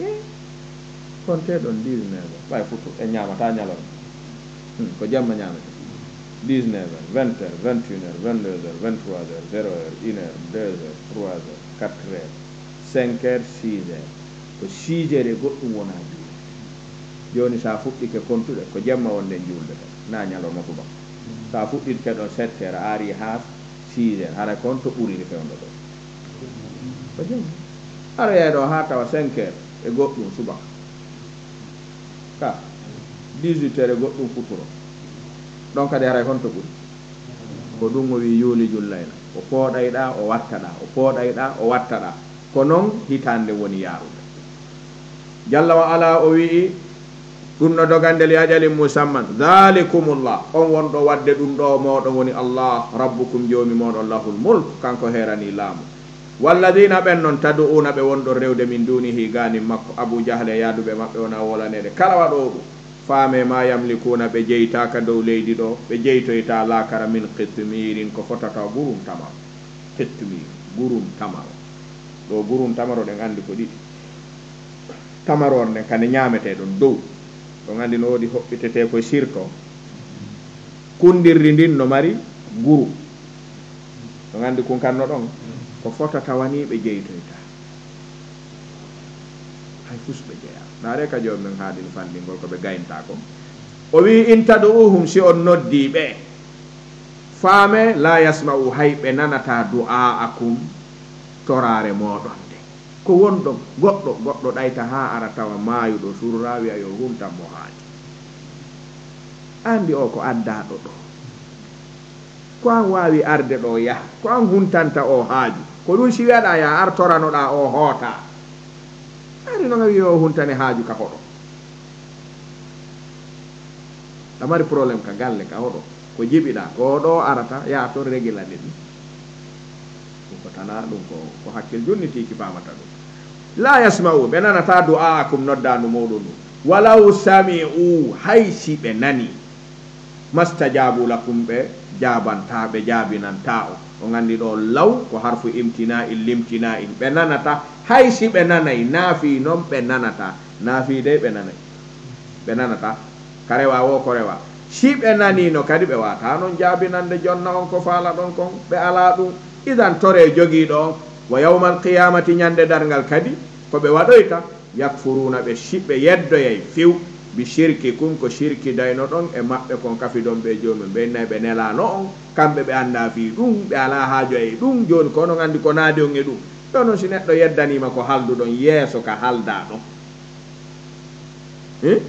Eh, konte ɗon dix-neuf heures. Ɓay futu, en ñaamata ñalorma. Hmm, ko jamma ñaamete. Dix-neuf heures, vingt heures, vingt et une heures, vingt-deux heures, vingt-trois heures, zéro heure, une heure, deux heures, trois heures, quatre heures, cinq heures, six heures. Ko six heures e goɗɗum wonaa juulde. Jooni, so a fuɗɗike kontude, ko jemma wonde juulde kadi, na ñalawma subaka. So a fuɗɗike ɗon sept heures, a ari haa six heures, haray ko honto ɓuriri fewndo ɗo? Ko jemma. Aroyay ɗo haa tawa cinq heures e goɗɗum subaka. Ka dix-huit heures e goɗɗum futuro. Ɗon kadi haray honto ɓuri? Ko ɗum o wi'i, "Yuulijul layla." O pooɗayɗaa, o wattaɗaa, o pooɗayɗaa, o wattaɗaa. Ko non hitaande woni yaarude. Jalla wa ala o wi'i, ɗum no dogande li ajalin musamman. Dhalikumullah, on wonɗo waɗde ɗum ɗo mooɗon woni Allah, rabbukum, joomi mooɗon, lahul mulk, kanko heeranii laamu. Walladina, ɓen non, tadu'una, ɓe wonɗon rewde, min dunihi, gaanin makko, Abu Jahle e yaaduɓe maɓɓe, wona wolaneede. Kala waɗoowo ɗum, faame ma yamlikuna, ɓe jeytaaka dow leydi ɗo, ɓe jeytoyta laakara, min qitmirin, ko fotata gurum tamaro. Qitmir, gurum tamaro. Ɗo gurum tamaro, ɗen anndi ko ɗiɗi. Tamaror nden kane ñaametee ɗon dow. Ɗon anndi no woodi hoɓɓitetee koye sirto. Kundirri ndin no mari guru. Ɗon anndi kun kan no ɗon. Ko fota tawa ni ɓe jeytoyta. Hay fus ɓe jeyaa. Ndaare ka joomi men haaɗini fanɗingol ko ɓe gaynta ko. O wi'i, "In tad'uuhum, si on noddii ɓe, faame, laa yasma'u, hay ɓe nanataa, du'aa'akum, toraare mooɗon nde." Ko wonɗon, goɗɗo, goɗɗo ɗayta haa ara tawa maayuɗo surra, wi'a yo huntan mo haaju. Anndi o ko addaaɗo ɗo. Ko an waawi arde ɗo yaha, ko an huntanta o haaju. Ko ɗum si wi'aɗaa ya ar toranoɗaa o hoota. Ari no nga wi'i o huntane haaju ka hoɗo. A mari problème ka galle ka hoɗo. Ko jiɓiɗaa, ko ɗo arata, yaa to regilande ɗum. Ɗum ko tana, ɗum ko, ko hakkil junnitiiki faamata ɗum. La yasma'u, ɓe nanataa du'aakum, noddaandu muɗum ɗum. Walaw sami'u, hay si ɓe nani. Mastajabu lakum, ɓe jaabantaa, ɓe jaabinantaa on. On anndi ɗo law ko harfu imtina'in limtina'in. Ɓe nanataa, hay si ɓe nanay, naafii non ɓe nanataa. Naafii dey ɓe nanay. Ɓe nanataa. Ka rewa wo ko rewa. Si ɓe naniino kadi, ɓe waataa non jaabinande jonna on ko faalaɗon kon, ɓe alaa ɗum. Idan toree jogiiɗo on, wa yawmal qiyamati, ñande darngal kadi, ko ɓe waɗoyta, yakfuruuna, ɓe si-, ɓe yeddoyay few, bi shirkikum, ko shirkidaynoɗon e maɓɓe kon, kafidon ɓe joomum ɓe, innay ɓe nelaano on, kamɓe ɓe anndaa fii ɗum, ɓe alaa haaju e ɗum, jooni ko onon anndi ko naadi on e ɗum. Ɗo non si neɗɗo yeddaniima ko halduɗon yeeso ka haldaa ɗon. Eh?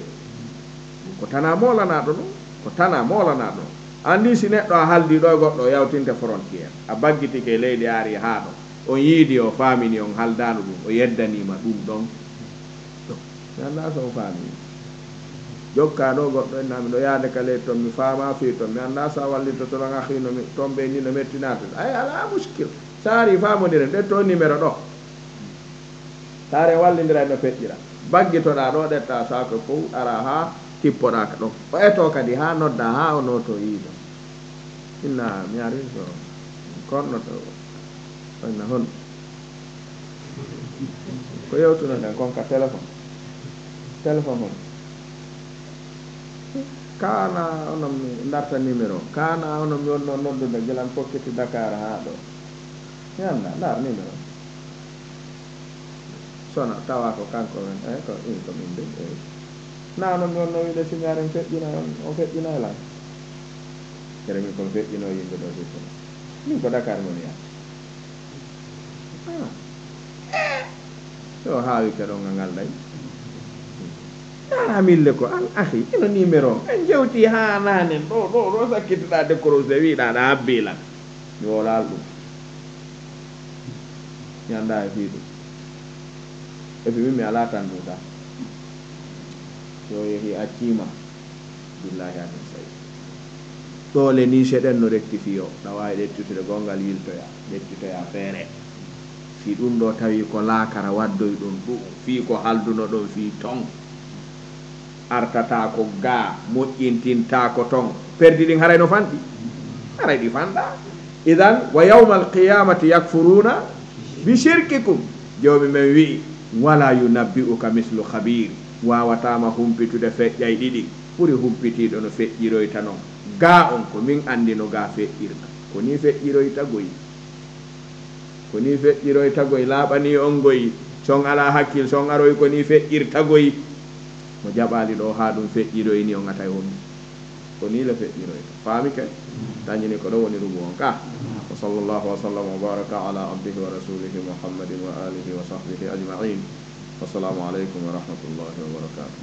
Ko tana moolanaaɗo ɗum, ko tana moolanaaɗo ɗum. Anndi si neɗɗo a haldi ɗo e goɗɗo o yawtinte frontière, a baggitike e leydi a ari haa ɗo, on yiidi o faamini on haldaano ɗum, o yeddaniima ɗum ɗon. Ɗum, mi anndaa so on faamini. Jokkaa ɗo goɗɗo en naa miɗo yaade ka leydi ton, mi faamaa fii ton, mi anndaa so a wallitoto lan akhi no mi, ton ɓe ni no mettinaa ton. Ay, alaa muskil. So a ari faamondiren, ɗetto numéro ɗo. Taare wallindiray no feƴƴira. Baggitoɗaa ɗo, ɗettaa saako fow, ara haa tippoɗaa ka ɗon. O etoo kadi haa noddaa, haa o nootoo yiido. Inna mi ari so konno to, inna hon. Ko yewtunoɗen kon ka téléphone. Téléphone hon. Kaana onon mi ndarta numéro. Kaana onon mi wonno noddude gila mi fokkiti Dakar haa ɗo. Mi anndaa, ndaar numéro. Sona, tawa ko kanko men, eh, ko in ko min de, eh. Na no mi wonno wiide si mi ari mi feƴƴinay on, o feƴƴinay lan. Kere min ko mi feƴƴino yimɓe ɗo sittuno. Min ko Dakar ngoni ya. Ah. Eh. Yo haawi ke ɗon ngal day. Nana mille ko an ahi, ino numéro on. En jewti haa nanen ɗo, ɗo, ɗo sakkitiɗa décroché, wiɗa ɗa habbi lan. Mi wolaali ɗum. Mi anndaa e fii ɗum. E fii min mi alaa tan ɗum tan. Si o yehi acciima, billaahi amin sayi. Ɗoole nii seɗen no rectifié o. Ɗa waawi ɗettitude gonngal yiltoya, ɗettitoya feere. Si ɗum ɗo tawi ko laakara waddoy ɗum ɗum, fii ko halduno ɗon fii ton. Artata ko gaa, moƴƴintinta ko ton. Perdi ɗin haray no fanɗi? Haray ɗi fanɗa. Idan, wa yawmal qiyamati yakfuruna bi shirkikum. Joomi men wi'i, wala yunabbi'uka mislu khabir. Wawatama humpitude feƴƴay ɗiɗi. ɓuri humpitiiɗo no feƴƴiroyta non. Gaa on ko min anndi no gaa feƴƴirta. Ko nii feƴƴiroyta goy. Ko nii feƴƴiroyta goy, laaɓanii on goy. Si on alaa hakkil, si on aroyi ko nii feƴƴirta goy. Mo jaɓaali ɗoo haa ɗum feƴƴiroyi nii on atay wonde. Ko nii le feƴƴiroyta. Faami ke? Dañini ko ɗo woni rubu on ka. Wa sallallahu wa sallam wa baraka ala abdihi wa rasulihi Muhammadin wa alihi wa sahbihi ajma'in. Wassalamu alaikum wa rahmatullahi wa barakatuh.